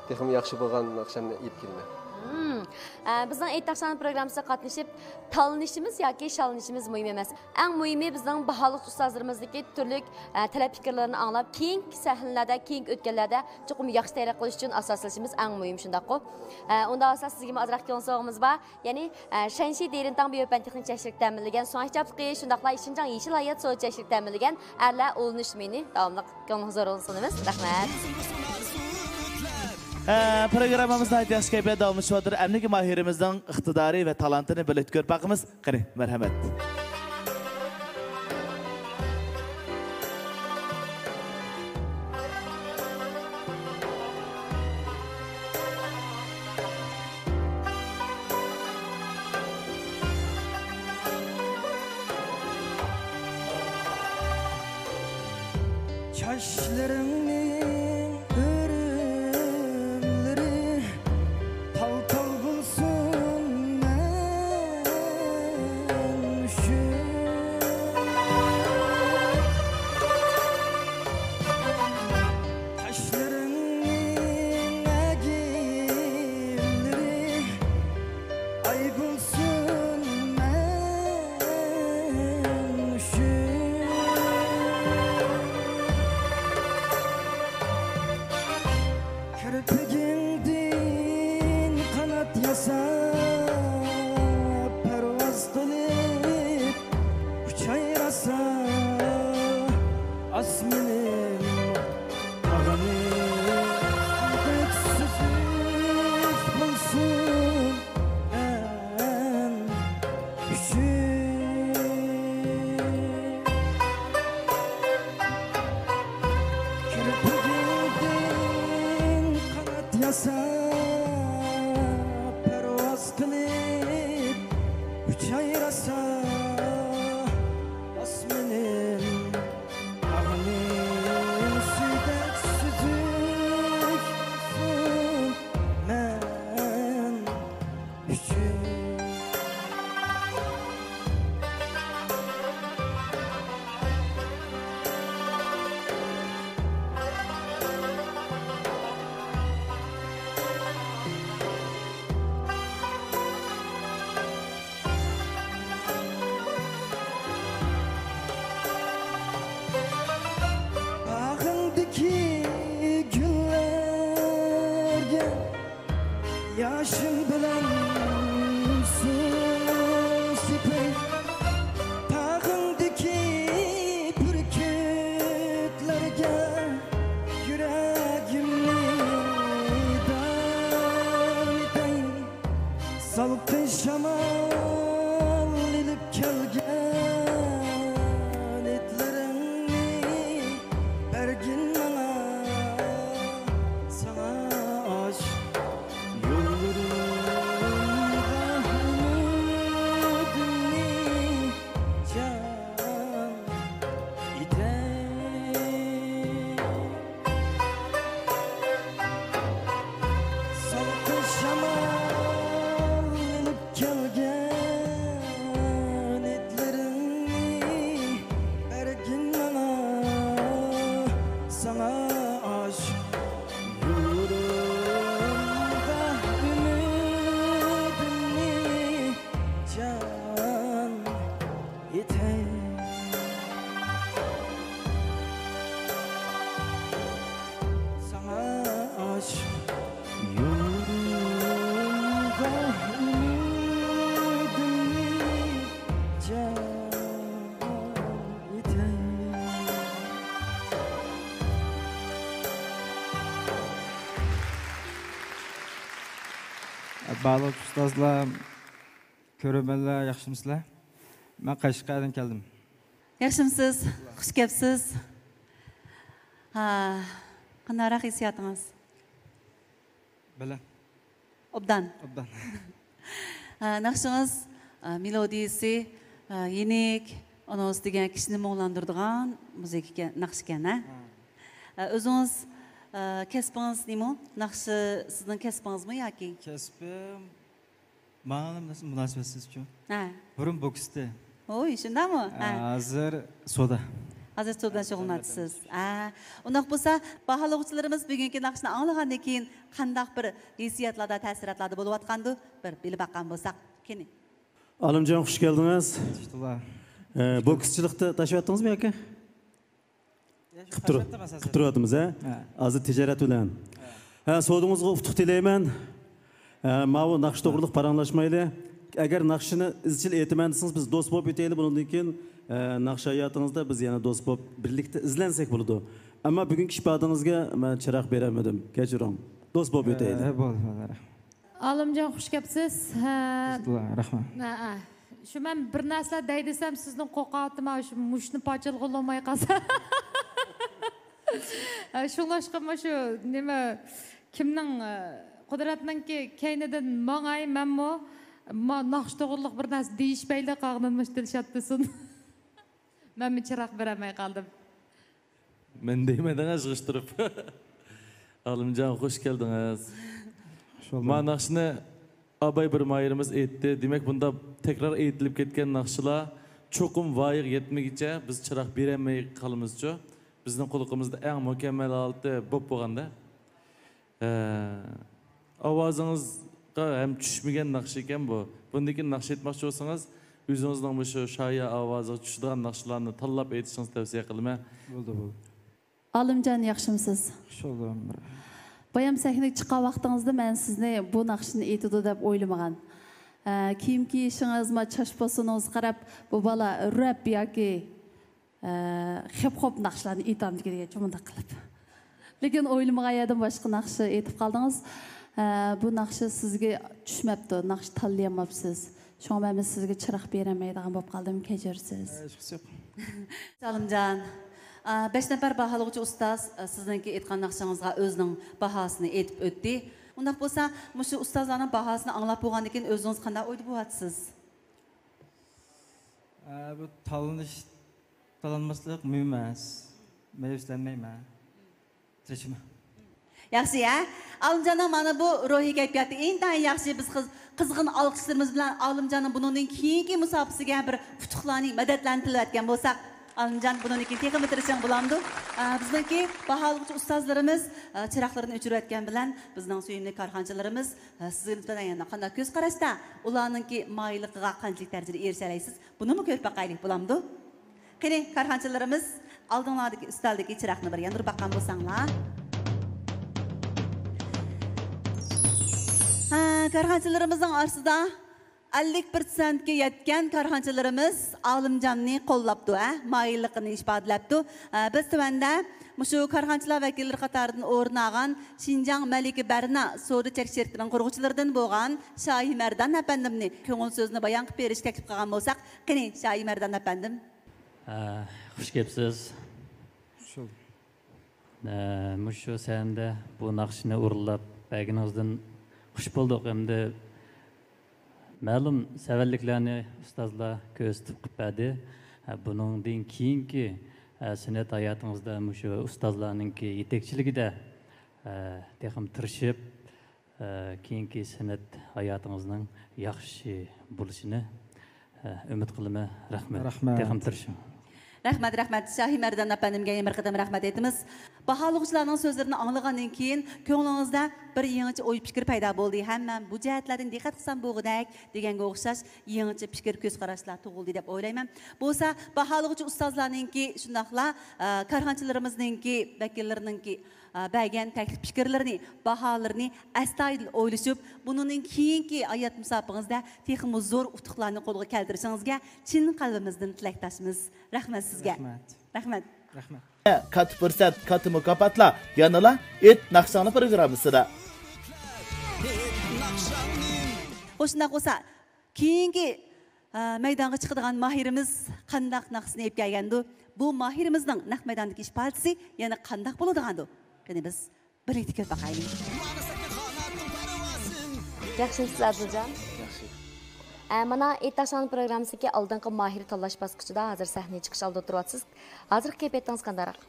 تېخىمۇ ياخشى بولغان ناخشامنى ئېيتىپ كېلىمەن. ھىم. ئە، بىزنىڭ ئېيت ناخشاڭنى پروگراممىسىغا قاتنىشىپ، تاللىنىشىمىز ياكى شاللىنىشىمىز مۇھىم ئەمەس. ئەڭ مۇھىمى، بىزنىڭ باھالىق ئۇستازلىرىمىزدىكى تۈرلۈك، ئە، تەلەپ پىكىرلىرىنى ئاڭلاپ، كېيىنكى سەھنىلەردە، كېيىنكى ئۆتكەللەردە چوقۇم ياخشى تەييارلىق قىلىش ئۈچۈن ئاساسلىشىمىز ئەڭ مۇھىم، شۇنداققۇ؟ ئە، ئۇنداق بولسا سىزگىمۇ ئازراق كۆڭۈل سوۋغىمىز بار. يەنى، ئە، شەنشى دېرىنتاڭ بىيۇفەن تېخنىك چەكلىك تەمىنلىگەن سۇڭئەي چاپلىقى، شۇنداقلا شىنجاڭ يېشىل ھايات سودا چەكلىك تەمىنلىگەن ئەرلەر ئۇلىنىش مېنى داۋاملىق كۆڭلىڭىزگە زورلۇقسۇنىمىز. رەھمەت. ئە، پروگراممىمىز ناھايىتى ياخشى كەيپىياتتا داۋاملىشىۋاتىدۇ. ئەمدىكى ماھىرىمىزنىڭ ئىقتىدارى ۋە تالانتىنى بىرلىكتە كۆرۈپ باقىمىز. قېنى، مەرھەمەت. چاچلىرىڭنىڭ ئۆرۈملىرى تال-تال بولسۇن مەن ئۈچۈن. قاشلىرىڭنىڭ ئەگىملىرى ئاي بولسۇن مەن ئۈچۈن. كىرپىكىڭدىن قانات ياساپ، پەرۋاز قىلىپ ئۇچاي راسا، ئاسمىنىم تاغىنىدەك سۈزۈك بولسۇن مەن ئۈچۈن. كىرپىكىڭدىن قانات ياساپ، پەرۋاز قىلىپ ئۇچاي راسا، ئاسمىنىم تاغىنىم سۈيدەك سۈزۈك بولسۇن مەن ئۈچۈن. باغىڭدىكى گۈللەرگە ياشىم بىلەن سۇ سېپىپ، تاغىڭدىكى بۈركۈتلەرگە يۈرەكىمنى دام ئېتەي. سالقىن شامال ئېلىپ كەلگەن ھىدلىرىڭنى بەرگىن ماڭا، ساڭا ئاشىق يوللىرىمغا ئۈمىدىمنى جان ئېتەي. سالقىن شامال ئېلىپ كەلگەن ھىدلىرىڭنى بەرگىن ماڭا، ساڭا ئاشىق يوللىرىمغا ئۈمىدىمنى جان ئېتەي. ساڭا ئاشىق يولۇمغا ئۈمىدىمنى جان ئېتەي. بارلىق ئۇستازلار، كۆرۈرمەنلەر، ياخشىمۇسىلەر؟ مەن قەشقەردىن كەلدىم. ياخشىمۇسىز؟ خۇش كەپسىز. ھا، قانداقراق ھېسسىياتىڭىز؟ بەلەن. ئوبدان. ئوبدان. ھا، ناخشىڭىز، ھا، مېلودىيىسى، ھا، يېنىك، ئۇنىڭ ئۈستىگە كىشىنى مۇڭلاندۇرىدىغان مۇزىكا ئىكەن، ناخشا ئىكەن، ھە؟ ھا. ھا، ئۆزىڭىز، ھا، كەسپىڭىز نېمە؟ ناخشا سىزنىڭ كەسپىڭىزمۇ ياكى؟ كەسپىم ماڭا مۇناسىۋەتسىزچۇ؟ ھە. بۇرۇن بوكس ئىدى. ھوي، شۇنداقمۇ؟ ھە. ھە، ھازىر سودا. ھازىر سودا بىلەن شۇغۇللىنىۋاتىسىز. ھە. ئۇنداق بولسا، باھالىغۇچىلىرىمىز بۈگۈنكى ناخشىنى ئاڭلىغاندىن كېيىن قانداق بىر ھېسسىياتلاردا، تەسىراتلاردا بولۇۋاتقاندۇ؟ بىر بىلىپ باققان بولساق، قېنى. ئالىمجان، خۇش كەلدىڭىز. ئە، بوكسچىلىقتا تاشلاۋەتتىڭىزمۇ ياكى؟ قىپ تۇر-، قىپ تۇرۇۋاتىمىز، ھە؟ ھە. ھازىر تىجارەت بىلەن. ھە. ھە، سودىڭىزغا ئۇتۇق تىلەيمەن. ھە، ماۋۇ ناخشا توغرىلىق پاراڭلاشمايلى. ئەگەر ناخشىنى ئىزچىل ئېيتىمەن دېسىڭىز، بىز دوست بولۇپ ئۆتەيلى. بۇنىڭدىن كېيىن، ھە، ناخشا ھاياتىڭىزدا بىز يەنە دوست بولۇپ بىرلىكتە ئىزلەنسەك بولىدۇ. ئەمما بۈگۈنكى ئىپادىڭىزگە مەن چىراغ بېرەلمىدىم. كەچۈرۈڭ. دوست بولۇپ ئۆتەيلى. ئە، بولدى، بولدى، رەھمەت. ئالىمجان، خۇش كەپسىز. ھە. رەھمەت. ھە، ھە. شۇ مەن بىر نەرسىلەر دەي دېسەم، سىزدىن قورقاۋاتىمەن، شۇ مۇشتنى پارچىلىغىلى بولماي قالسا. ھە، شۇڭلاشقا مۇشۇ نېمە، كىمنىڭ، ئە، قۇدرەتنىڭكى كەينىدىن ماڭاي، مەنمۇ ما-، ناخشا توغرىلىق بىر نەرسە دېيىشمەيلى قالغىنىمىش دىلشات دېسۇن. مەنمۇ چىراغ بېرەلمەي قالدىم. مەن دەيمەن دەڭە يىغىشتۇرۇپ. ئالىمجان، خۇش كەلدىڭىز. خۇش بولدۇق. ما ناخشىنى ئاباي بىر ماھىرىمىز ئېيتتى. دېمەك، بۇنداق تەكرار ئېيتىلىپ كەتكەن ناخشىلار چوقۇم ۋايىغا يەتمىگىچە بىز چىراغ بېرەلمەي قالىمىزچۇ؟ بىزنىڭ قۇلىقىمىزدا ئەڭ مۇكەممەل ھالىتى بوپ بولغاندا. ھە، ئاۋازىڭىزغا ھەم چۈشمىگەن ناخشا ئىكەن بۇ. بۇندىن كېيىن ناخشا ئېيتماقچى بولسىڭىز، ئۆزىڭىزنىڭ مۇشۇ شايە ئاۋازىغا چۈشىدىغان ناخشىلارنى تاللاپ ئېيتىشىڭىزنى تەۋسىيە قىلىمەن. بولدى، بولدى. ئالىمجان، ياخشىمۇسىز؟ خۇش بولدۇم. بايام سەھنىگە چىققان ۋاقتىڭىزدا مەن سىزنى بۇ ناخشىنى ئېيتىدۇ دەپ ئويلىمىغان. ئە، كىيىم كىيىشىڭىز، ما چاچ پوسۇنىڭىزغا قاراپ، بۇ بالا رەپ ياكى ئە، خىپ خوپ ناخشىلارنى ئېيتامدىكىن دېگەنچە مۇنداق قىلىپ. لېكىن ئويلىمىغان يەردىن باشقا ناخشا ئېيتىپ قالدىڭىز. ئە، بۇ ناخشا سىزگە چۈشمەپتۇ، ناخشا تاللىيالماپسىز. شۇڭا مەن سىزگە چىراغ بېرەلمەيدىغان بولۇپ قالدىم، كەچۈرسىز. ئە، ھېچقىسى يوق. سالىمجان، ئە، بەش نەپەر باھالىغۇچى ئۇستاز، ئە، سىزنىڭكى ئېيتقان ناخشىڭىزغا ئۆزىنىڭ باھاسىنى ئېيتىپ ئۆتتى. ئۇنداق بولسا، مۇشۇ ئۇستازلارنىڭ باھاسىنى ئاڭلاپ بولغاندىن كېيىن ئۆزىڭىز قانداق ئويدا بولۇۋاتىسىز؟ ئە، بۇ تاللىنىش، تاللانماسلىق مۇھىم ئەمەس. مەيۈسلەنمەيمەن. تىرىشىمەن. ياخشى، ھە؟ ئالىمجاننىڭ مانا بۇ روھىي كەيپىياتى ئىنتايىن ياخشى. بىز قىز-، قىزغىن ئالقىشلىرىمىز بىلەن ئالىمجاننىڭ بۇنىڭدىن كېيىنكى مۇساپىسىگە بىر ئۇتۇقلارنى، مەدەتلەرنى تىلەۋەتكەن بولساق. ئالىمجان، بۇنىڭدىن كېيىن تېخىمۇ تىرىشىڭ بولامدۇ؟ ئە، بىزنىڭكى باھالىغۇچى ئۇستازلىرىمىز، ئە، چىراغلىرىنى ئۆچۈرۈۋەتكەن بىلەن بىزنىڭ سۆيۈملۈك كارخانىچىلىرىمىز، ئە، سىزگە نىسبەتەن يەنە قانداق كۆز قاراشتا؟ ئۇلارنىڭكى ماھىرلىقىغا قانچىلىك دەرىجىدە ئېرىشەلەيسىز؟ بۇنىمۇ كۆرۈپ باقايلى، بولامدۇ؟ قېنى، كارخانىچىلىرىمىز، ئالدىڭلاردىكى ئۈستەلدىكى چىراغنى بىر ياندۇرۇپ باققان بولساڭلار. ھە، كارخانىچىلىرىمىزنىڭ ئارىسىدا ئەللىك پىرسەنتكە يەتكەن كارخانىچىلىرىمىز ئالىمجاننى قوللاپتۇ، ھە، ماھىرلىقىنى ئىپادىلەپتۇ. ھە، بىز تۆۋەندە مۇشۇ كارخانىچىلار ۋەكىللىرى قاتارىدىن ئورۇن ئالغان شىنجاڭ مەلىكە بەرنا سودا چەك شىركىتىنىڭ قۇرغۇچىلىرىدىن بولغان شاھى مەردان ئەپەندىمنى كۆڭۈل سۆزىنى بايان قىلىپ بېرىشنى تەكلىپ قىلغان بولساق، قېنى، شاھى مەردان ئەپەندىم. ئە، خۇش كەپسىز. خۇش بولدۇق. ئە، مۇشۇ سەھنىدە بۇ ناخشىنى ئورۇنلاپ بەرگىنىڭىزدىن خۇش بولدۇق ھەمدە مەلۇم سەۋەنلىكلەرنى ئۇستازلار كۆرسىتىپ قىلىپ بەردى. ئە، بۇنىڭدىن كېيىنكى، ئە، سەنئەت ھاياتىڭىزدا مۇشۇ ئۇستازلارنىڭكى يېتەكچىلىكىدە، ئە، تېخىمۇ تىرىشىپ، ئە، كېيىنكى سەنئەت ھاياتىڭىزنىڭ ياخشى بولۇشىنى، ئە، ئۈمىد قىلىمەن. رەھمەت. رەھمەت. تېخىمۇ تىرىشىڭ. رەھمەت، رەھمەت. شاھى مەردان ئەپەندىمگە يەنە بىر قېتىم رەھمەت ئېيتىمىز. باھالىغۇچىلارنىڭ سۆزلىرىنى ئاڭلىغاندىن كېيىن، كۆڭلىڭىزدە بىر يېڭىچە ئوي پىكىر پەيدا بولدى. ھەم مەن بۇ جەھەتلەردىن دىققەت قىلسام بولغۇدەك دېگەنگە ئوخشاش يېڭىچە پىكىر، كۆز قاراشلار تۇغۇلدى دەپ ئويلايمەن. بولسا، باھالىغۇچى ئۇستازلارنىڭكى، شۇنداقلا، ئە، كارخانىچىلىرىمىزنىڭكى ۋەكىللىرىنىڭكى، ئە، بەرگەن تەكلىپ پىكىرلىرىنى، باھالىرىنى ئەستايىدىل ئويلىشىپ، بۇنىڭدىن كېيىنكى ھايات مۇساپىڭىزدە تېخىمۇ زور ئۇتۇقلارنى قولغا كەلتۈرۈشىڭىزگە چىن قەلبىمىزدىن تىلەكداشمىز. رەھمەت سىزگە. رەھمەت. رەھمەت. رەھمەت. كاتتا پۇرسەت، كاتتا مۇكاپاتلار يەنىلا ئېيت ناخشاڭنى پروگراممىسىدا. خوش، شۇنداق بولسا، كېيىنكى، ئە، مەيدانغا چىقىدىغان ماھىرىمىز قانداق ناخشىسىنى ئېلىپ كەلگەندۇ؟ بۇ ماھىرىمىزنىڭ نەق مەيداندىكى ئىپادىسى يەنە قانداق بولىدىغاندۇ؟ قېنى، بىز بىرلىكتە كۆرۈپ باقايلى. ياخشىمۇسىز، ئادىلجان؟ ياخشى. ئە، مانا، ئېيت ناخشاڭنى پروگراممىسىدىكى ئالدىنقى ماھىر تاللاش باسقۇچىدا ھازىر سەھنىگە چىقىش ئالدىدا تۇرۇۋاتىسىز. ھازىرقى كەيپىياتىڭىز قانداقراق؟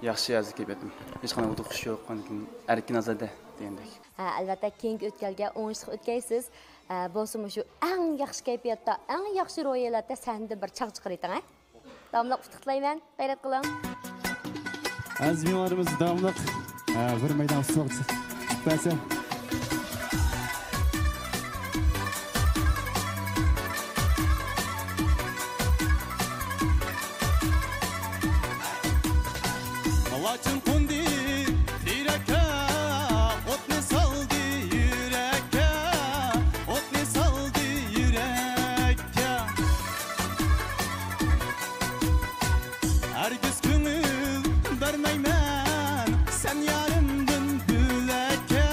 ياخشى، ھازىر كەيپىياتىم. ھېچقانداق ھودۇقۇش يوق، ئاندىن كېيىن ئەركىن ئازادە دېگەندەك. ھە، ئەلۋەتتە، كېيىنكى ئۆتكەلگە ئوڭۇشلۇق ئۆتكەيسىز. ھە، بولسىمۇ شۇ ئەڭ ياخشى كەيپىياتتا، ئەڭ ياخشى روھىي ھالەتتە سەھنىدىن بىر چاغ چىقىرىۋېتىڭ، ھە؟ داۋاملىق ئۇتۇقلايمەن، غەيرەت قىلىڭ. ئەزىز مېھمانلىرىمىز داۋاملىق، ھە، بىر مەيدان ئۇسسۇلغا چىقىپ بەرسە. لاچىن قوندى تىرەككە، ئوتنى سالدى يۈرەككە، ئوتنى سالدى يۈرەككە. ھەرگىز كۆڭۈل بەرمەيمەن سەن يارىمدىن بۆلەككە.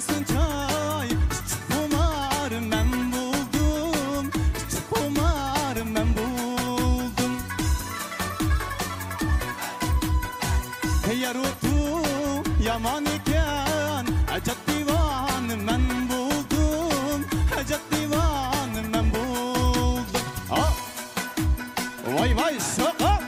چاي، ئىچىپ خۇمار مەن بولدۇم، ئىچىپ خۇمار مەن بولدۇم. يەر ئوتۇ يامان ئىكەن، ئەجەب دىۋانە مەن بولدۇم، ئەجەب دىۋانە مەن بولدۇم. ھا! ۋاي، ۋاي، سوقۇپ!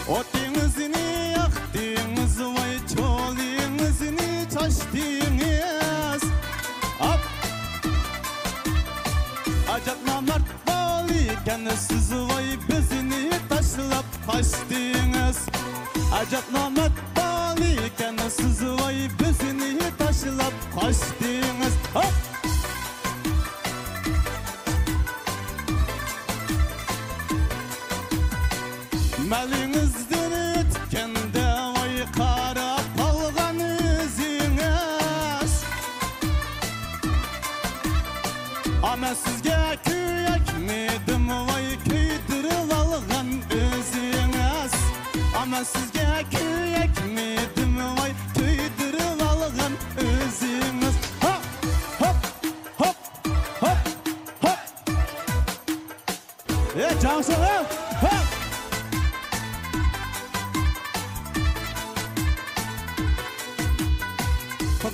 ئوتىڭىزنى ياقتىڭىز، ۋاي، چولىڭىزنى چاچتىڭىز. ھاپ! ئەجەب نامەرد بالىكەنسىز، ۋاي، بىزنى تاشلاپ قاچتىڭىز. ئەجەب نامەرد بالىكەنسىز، ۋاي، بىزنى تاشلاپ قاچتىڭىز. ھاپ! مالىڭىزدىن ئۆتكەندە، ۋاي، قاراپ قالغان ئۆزىڭىز. ئا، مەن سىزگە كۆيەكمىدىم، ۋاي، كۆيدۈرۈۋالغان ئۆزىڭىز. ئا، مەن سىزگە كۆيەكمىدىم، ۋاي، كۆيدۈرۈۋالغان ئۆزىڭىز. ھاپ، ھاپ، ھاپ، ھاپ، ھاپ. ئە، جاڭشىڭ، ھە! ھە!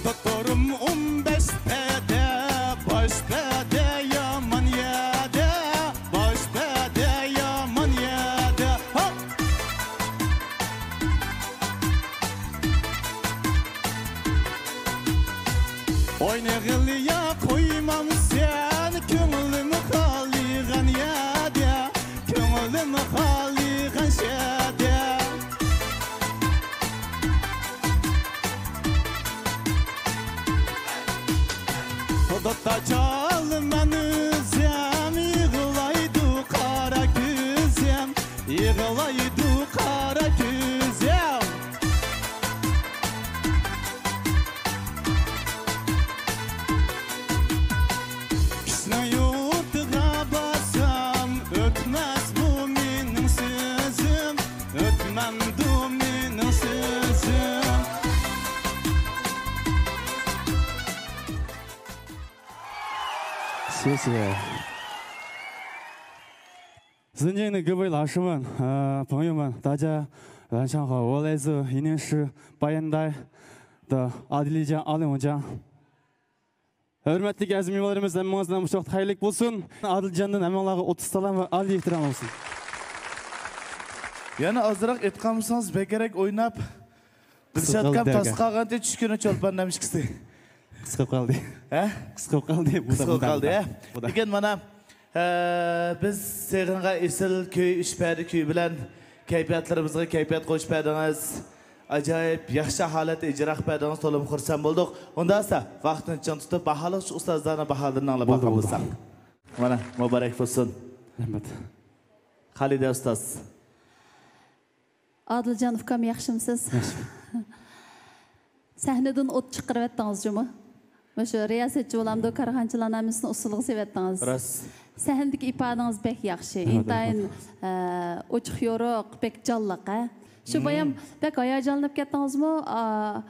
دوختۇرۇم ئون بەش پەدە، باش پەدە يامان يەردە، باش پەدە يامان يەردە. ھا! ئوينىغىلى يا قويمامسەن، كۆڭلۈم خالىغان يەردە، كۆڭلۈم خالىغان شەدە. دوتا چالىمەن ئۆزۈم، يىغلايدۇ قارا كۆزۈم، يىغلايدۇ قارا كۆزۈم. كىشىنىڭ يۇرتىغا بارسام، ئۆتمەس بۇ مېنىڭ سۆزۈم، ئۆتمەمدۇ مېنىڭ سۆزۈم. شۇ، شۇ. 尊敬的各位老师们、呃，朋友们，大家晚上好。我来自云南市巴颜台的阿德里江阿里木江。 ھۆرمەتلىك ئەزىز مېھمانلىرىمىز، ھەممىڭىزنىڭ مۇشۇ ۋاقىت خەيرلىك بولسۇن. ئادىلجاندىن ھەممىڭلارغا ئوتتۇز سالام ۋە ئالىي ئېھتىرام بولسۇن. يەنە ئازراق ئېيتقانمىسىڭىز، بەكرەك ئويناپ، دىلشاتكام تاس قالغانتى چۈشكىنى چولپان نەمىشكىسى. قىسقا قالدى. ھە؟ قىسقا قالدى. قىسقا قالدى، ھە؟ لېكىن مانا، ھە، بىز سېغىنغا ئېسىل كۈي، ئۈچ پەدە كۈي بىلەن كەيپىياتلىرىمىزغا كەيپىيات قوشۇپ بەردىڭىز. ئاجايىپ ياخشى ھالەتتە ئىجرا قىلىپ بەردىڭىز، تولىمۇ خۇرسەن بولدۇق. ئۇنداقتا ۋاقىتنى چىڭ تۇتۇپ، باھالىغۇچى ئۇستازلارنىڭ باھالىرىنى ئاڭلاپ باققان بولساق. مانا، مۇبارەك بولسۇن. رەھمەت. خالىدە ئۇستاز. ئادىلجان ئۇكام، ياخشىمۇسىز؟ ياخشى. سەھنىدىن ئوت چىقىرىۋەتتىڭىز جۇمۇ. مۇشۇ رىياسەتچى بولامدۇ، كارخانىچىلارنىڭ ھەممىسىنى ئۇسسۇلغا سېلىۋەتتىڭىز. راست. سەھنىدىكى ئىپادىڭىز بەك ياخشى. رەھمەت، ئىنتايىن، رەھمەت. ئە، ئوچۇق يورۇق، بەك جانلىق، ھە؟ شۇ بايام بەك ھاياجانلىنىپ كەتتىڭىزمۇ؟ ئا،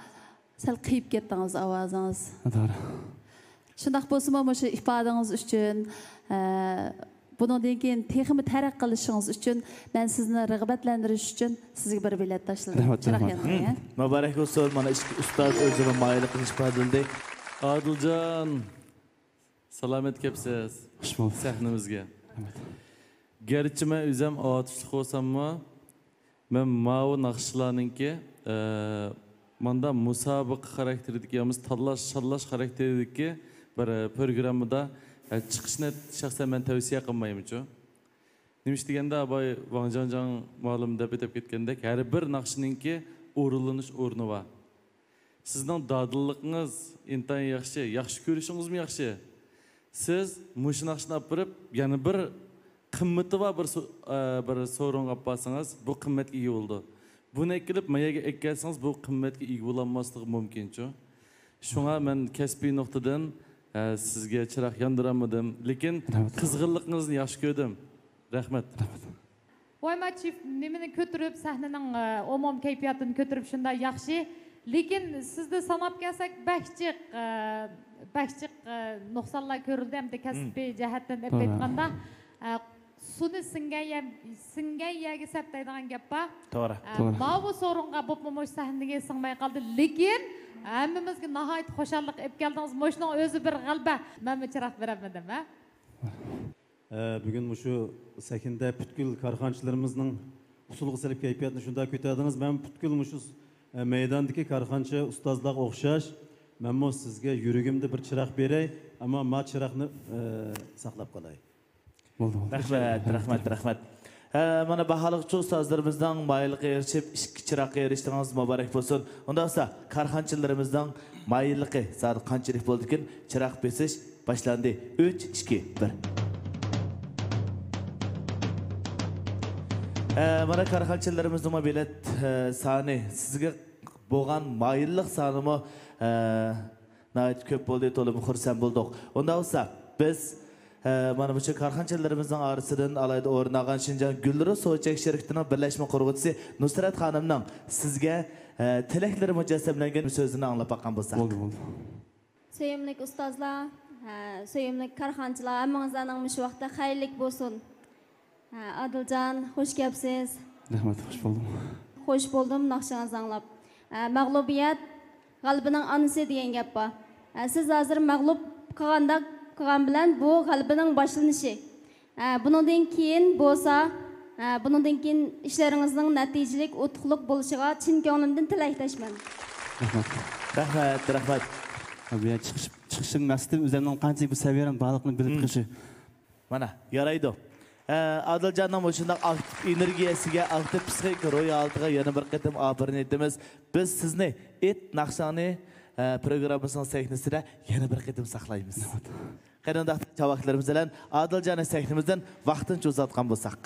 سەل قىيىپ كەتتىڭىز ئاۋازىڭىز. توغرا. شۇنداق بولسىمۇ، مۇشۇ ئىپادىڭىز ئۈچۈن، ئە، بۇنىڭدىن كېيىن تېخىمۇ تەرەققىي قىلىشىڭىز ئۈچۈن مەن سىزنى رىغبەتلەندۈرۈش ئۈچۈن سىزگە بىر بېلەت تاشلىدىم. رەھمەت، چىراغ رەھمەت. ياندۇرۇڭ، ھە؟ مۇبارەك بولسۇن، مانا ئىككى ئۇستاز ئۆزىنىڭ مايىللىقىنى ئىپادىلىدى. ئادىلجان، سالامەت كەپسىز. خۇش بولدۇق. سەھنىمىزگە. رەھمەت. گەرچە مەن ئۆزۈم ئاتۇشلۇق بولساممۇ، مەن ماۋۇ ناخشىلارنىڭكى، ئە، ماندا مۇسابىقە خاراكتېرىدىكى يا بولمىسا تاللاش-شاللاش خاراكتېرىدىكى بىر، ئە، پروگراممىدا، ئە، چىقىشىنى شەخسەن مەن تەۋسىيە قىلمايمىچۇ. نېمىش دېگەندە، باي ۋاڭ جاڭجاڭ مۇئەللىم دەپ ئۆتۈپ كەتكەندەك، ھەر بىر ناخشىنىڭكى ئورۇنلىنىش ئورنى بار. سىزنىڭ دادىللىقىڭىز ئىنتايىن ياخشى، ياخشى كۆرۈشىڭىزمۇ ياخشى. سىز مۇشۇ ناخشىنى ئاپىرىپ، يەنە بىر قىممىتى بار بىر سو-، ئە، بىر سورۇنغا ئاپارسىڭىز، بۇ قىممەتكە ئىگە بولىدۇ. بۇنى ئەكېلىپ ما يەرگە ئەكەلسىڭىز، بۇ قىممەتكە ئىگە بولالماسلىقى مۇمكىنچۇ. شۇڭا مەن كەسپىي نۇقتىدىن، ئە، سىزگە چىراغ ياندۇرالمىدىم، لېكىن رەھمەت. قىزغىنلىقىڭىزنى ياخشى كۆردۈم. رەھمەت. رەھمەت. ۋايما چىف نېمىنى كۆتۈرۈپ، سەھنىنىڭ، ئە، ئومۇمىي كەيپىياتىنى كۆتۈرۈپ شۇنداق ياخشى. لېكىن سىزدە ساناپ كەلسەك، بەك جىق، ئە، بەك جىق، ئە، نۇقسانلار كۆرۈلدى ھەمدە كەسپىي جەھەتتىن ئېلىپ توغرا. ئېيتقاندا، ئە، سۇنى سىڭگەن يەر، سىڭگەن يەرگە سەپ دەيدىغان گەپ بار. توغرا. ئە، توغرا. ماۋۇ سورۇنغا بولۇپمۇ مۇشۇ سەھنىگە سىڭمەي قالدى. لېكىن ھەممىمىزگە ناھايىتى خۇشاللىق ئېلىپ كەلدىڭىز. مۇشۇنىڭ ئۆزى بىر غەلىبە. مەنمۇ چىراغ بېرەلمىدىم، ھە؟ ئە، بۈگۈن مۇشۇ سەھنىدە پۈتكۈل كارخانىچىلىرىمىزنىڭ ئۇسسۇلغا سېلىپ كەيپىياتنى شۇنداق كۆتۈردىڭىز. مەن پۈتكۈل مۇشۇ، ئە، مەيداندىكى كارخانىچى ئۇستازلارغا ئوخشاش، مەنمۇ سىزگە يۈرىكىمدە بىر چىراغ بېرەي، ئەمما ما چىراغنى، ئە، ساقلاپ قالاي. بولدى، بولدى. رەھمەت، رەھمەت، رەھمەت. ھە، مانا باھالىقچى ئۇستازلىرىمىزنىڭ مايىللىقىغا ئېرىشىپ، ئىككى چىراغقا ئېرىشتىڭىز، مۇبارەك بولسۇن. ئۇنداق بولسا، كارخانىچىلىرىمىزنىڭ مايىللىقى زادى قانچىلىك بولدىكىن، چىراغ بېسىش باشلاندى. ئۈچ، ئىككى، بىر. ئە، مانا كارخانىچىلىرىمىزنىڭمۇ بېلەت، ئە، سانى، سىزگە بولغان مايىللىق سانىمۇ، ئە، ناھايىتى كۆپ بولدى، تولىمۇ خۇرسەن بولدۇق. ئۇنداق بولسا، بىز، ئە، مانا مۇشۇ كارخانىچىلىرىمىزنىڭ ئارىسىدىن ئالاھىدە ئورۇن ئالغان شىنجاڭ گۈللىرى سودا چەك شىركىتىنىڭ بىرلەشمە قۇرغۇچىسى نۇسرەت خانىمنىڭ سىزگە، ئە، تىلەكلىرى مۇجەسسەملەنگەن سۆزىنى ئاڭلاپ باققان بولساق. بولدى، بولدى. سۆيۈملۈك ئۇستازلار، ھە، سۆيۈملۈك كارخانىچىلار، ھەممىڭىزلارنىڭ مۇشۇ ۋاقتى خەيرلىك بولسۇن. ھە، ئادىلجان، خۇش كەپسىز. رەھمەت، خۇش بولدۇم. خۇش بولدۇم ناخشىڭىزنى ئاڭلاپ. ھە، مەغلۇبىيەت غەلىبىنىڭ ئانىسى دېگەن گەپ بار. ھە، سىز ھازىر مەغلۇپ قىلغاندەك قىلغان بىلەن بۇ غەلىبىنىڭ باشلىنىشى. ھە، بۇنىڭدىن كېيىن بولسا، ھە، بۇنىڭدىن كېيىن ئىشلىرىڭىزنىڭ نەتىجىلىك، ئۇتۇقلۇق بولۇشىغا چىن كۆڭلۈمدىن تىلەكداشمەن. رەھمەت. رەھمەت، رەھمەت. بۇ يەر چىقىش، چىقىشنىڭ مەقسىتىم ئۆزۈمنىڭ قانچىلىك بىر سەۋىيەمنى بارلىقىنى بىلىپ مم. قېلىشى. مانا، يارايدۇ. ئە، ئادىلجاننىڭ مۇشۇنداق ئاكتىپ ئېنېرگىيەسىگە، ئاكتىپ پسىخىك روھىي ھالىتىغا يەنە بىر قېتىم ئاپىرىن ئېيتىمىز. بىز سىزنى ئېيت ناخشاڭنى، ئە، پروگراممىسىنىڭ سەھنىسىدە يەنە بىر قېتىم ساقلايمىز. قېرىنداق چاۋاكلىرىمىز بىلەن ئادىلجاننى سەھنىمىزدىن ۋاقتىنچە ئۇزاتقان بولساق.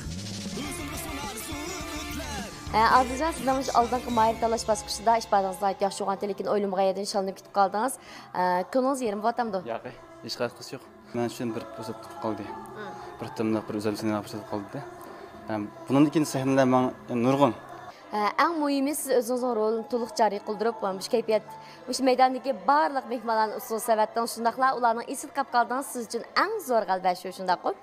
ئە، ئادىلجان، سىزنىڭ مۇشۇ ئالدىنقى ماھىر تاللاش باسقۇچىدا ئىپادىڭىز ناھايىتى ياخشى بولغانتى، لېكىن ئويلىمىغان يەردىن شالىنىپ كېتىپ قالدىڭىز. ئە، كۆڭلىڭىز يېرىم بولۇۋاتامدۇ؟ ياق، ھېچقانداق قىلىش يوق. مەن ئۈچۈن بىر پۇرسەت قالدى. مم. بىر تاملىق، بىر ئۆزۈمنى سىنايدىغان پۇرسەت قالدى. ھەم بۇنىڭدىن كېيىن سەھنىلەر ماڭا نۇرغۇن. ئە، ئەڭ مۇھىمى، سىز ئۆزىڭىزنىڭ رولىنى تولۇق جارى قىلدۇرۇپ، مۇشۇ كەيپىيات، مۇشۇ مەيداندىكى بارلىق مېھمانلارنى ئۇسسۇل سەۋەتتىڭىز، شۇنداقلا ئۇلارنىڭ ئېسىدە قاپ قالدىڭىز، سىز ئۈچۈن ئەڭ زور غەلىبە شۇ، شۇنداققۇ؟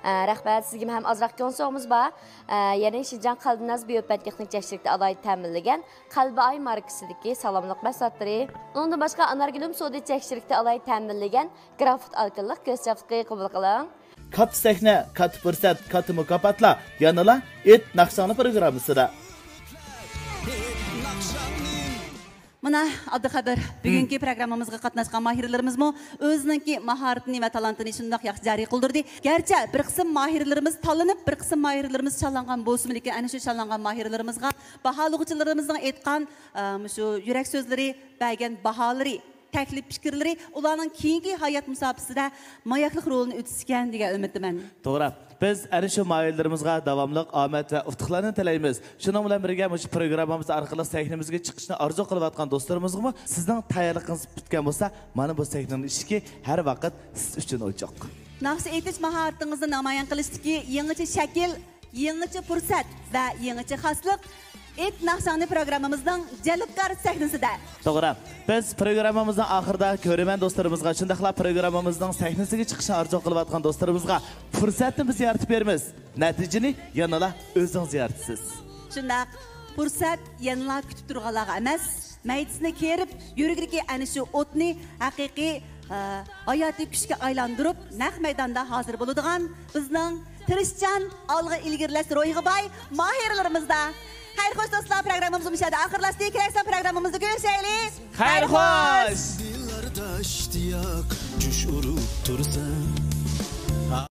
ئە، رەھمەت، سىزگىمۇ ھەم ئازراق كۆڭۈل سوغىمىز بار. ئە، يەنى شىنجاڭ قەلبىناز بىيو پەن تېخنىك چەك شىركىتى ئالاھىدە تەمىنلىگەن قەلبى ئاي ماركىسىدىكى سالاملىق مەھسۇلاتلىرى. ئۇنىڭدىن باشقا، ئانارگۈلۈم سودا چەك شىركىتى ئالاھىدە تەمىنلىگەن گرافۇت ئالكىللىق كۆز چاپلىقى قوبۇل قىلىڭ. كاتتا سەھنە، كاتتا پۇرسەت، كاتتا مۇكاپاتلار يەنىلا ئېيت ناخشاڭنى پروگراممىسىدا. مانا، ئابدۇقادىر، بۈگۈنكى پروگراممىمىزغا قاتناشقان ماھىرلىرىمىزمۇ ئۆزىنىڭكى ماھارىتىنى ۋە تالانتىنى شۇنداق ياخشى جارى قىلدۇردى. گەرچە بىر قىسىم ماھىرلىرىمىز تاللىنىپ، بىر قىسىم ماھىرلىرىمىز شاللانغان بولسىمۇ، لېكىن ئەنە شۇ شاللانغان ماھىرلىرىمىزغا باھالىغۇچىلىرىمىزنىڭ ئېيتقان، ئە، مۇشۇ يۈرەك سۆزلىرى، بەرگەن باھالىرى، تەكلىپ پىكىرلىرى ئۇلارنىڭ كېيىنكى ھايات مۇساپىسىدە ماياكلىق رولىنى ئۆتىسىكەن دېگەن ئۈمىدتىمەن. توغرا. بىز ئەنە شۇ ماھىرلىرىمىزغا داۋاملىق ئامەت ۋە ئۇتۇقلارنى تىلەيمىز. شۇنىڭ بىلەن بىرگە، مۇشۇ پروگراممىمىز ئارقىلىق سەھنىمىزگە چىقىشنى ئارزۇ قىلىۋاتقان دوستلىرىمىزغىمۇ سىزنىڭ تەييارلىقىڭىز پۈتكەن بولسا، مانا بۇ سەھنىنىڭ ئىشىكى ھەر ۋاقىت سىز ئۈچۈن ئوچۇق. ناخشا ئېيتىش ماھارىتىڭىزنى نامايان قىلىشتىكى يېڭىچە شەكىل، يېڭىچە پۇرسەت ۋە يېڭىچە خاسلىق ئېيت ناخشاڭنى پروگراممىمىزنىڭ جەلپكار سەھنىسىدە. توغرا. بىز پروگراممىمىزنىڭ ئاخىرىدا كۆرۈرمەن دوستلىرىمىزغا، شۇنداقلا پروگراممىمىزنىڭ سەھنىسىگە چىقىشنى ئارزۇ قىلىۋاتقان دوستلىرىمىزغا پۇرسەتنى بىز يارىتىپ بېرىمىز. نەتىجىنى يەنىلا ئۆزىڭىز يارىتىسىز. شۇنداق. پۇرسەت يەنىلا كۈتۈپ تۇرغانلارغا ئەمەس، مەيدىسىنى كېرىپ، يۈرىكىدىكى ئەنە شۇ ئوتنى ھەقىقىي، ئە، ھاياتىي كۈچكە ئايلاندۇرۇپ، نەق مەيداندا ھازىر بولىدىغان بىزنىڭ تىرىشچان، ئالغا ئىلگىرىلەش روھىغا باي ماھىرلىرىمىزدا. خەير خوش دوستلار، پروگراممىمىز مۇشۇ يەردە ئاخىرلاشتى. كېلەر سان پروگراممىمىزدا كۆرۈشەيلى. خەير خوش! دىللاردا ئىشتىياق، جۇش ئۇرۇپ تۇرسا.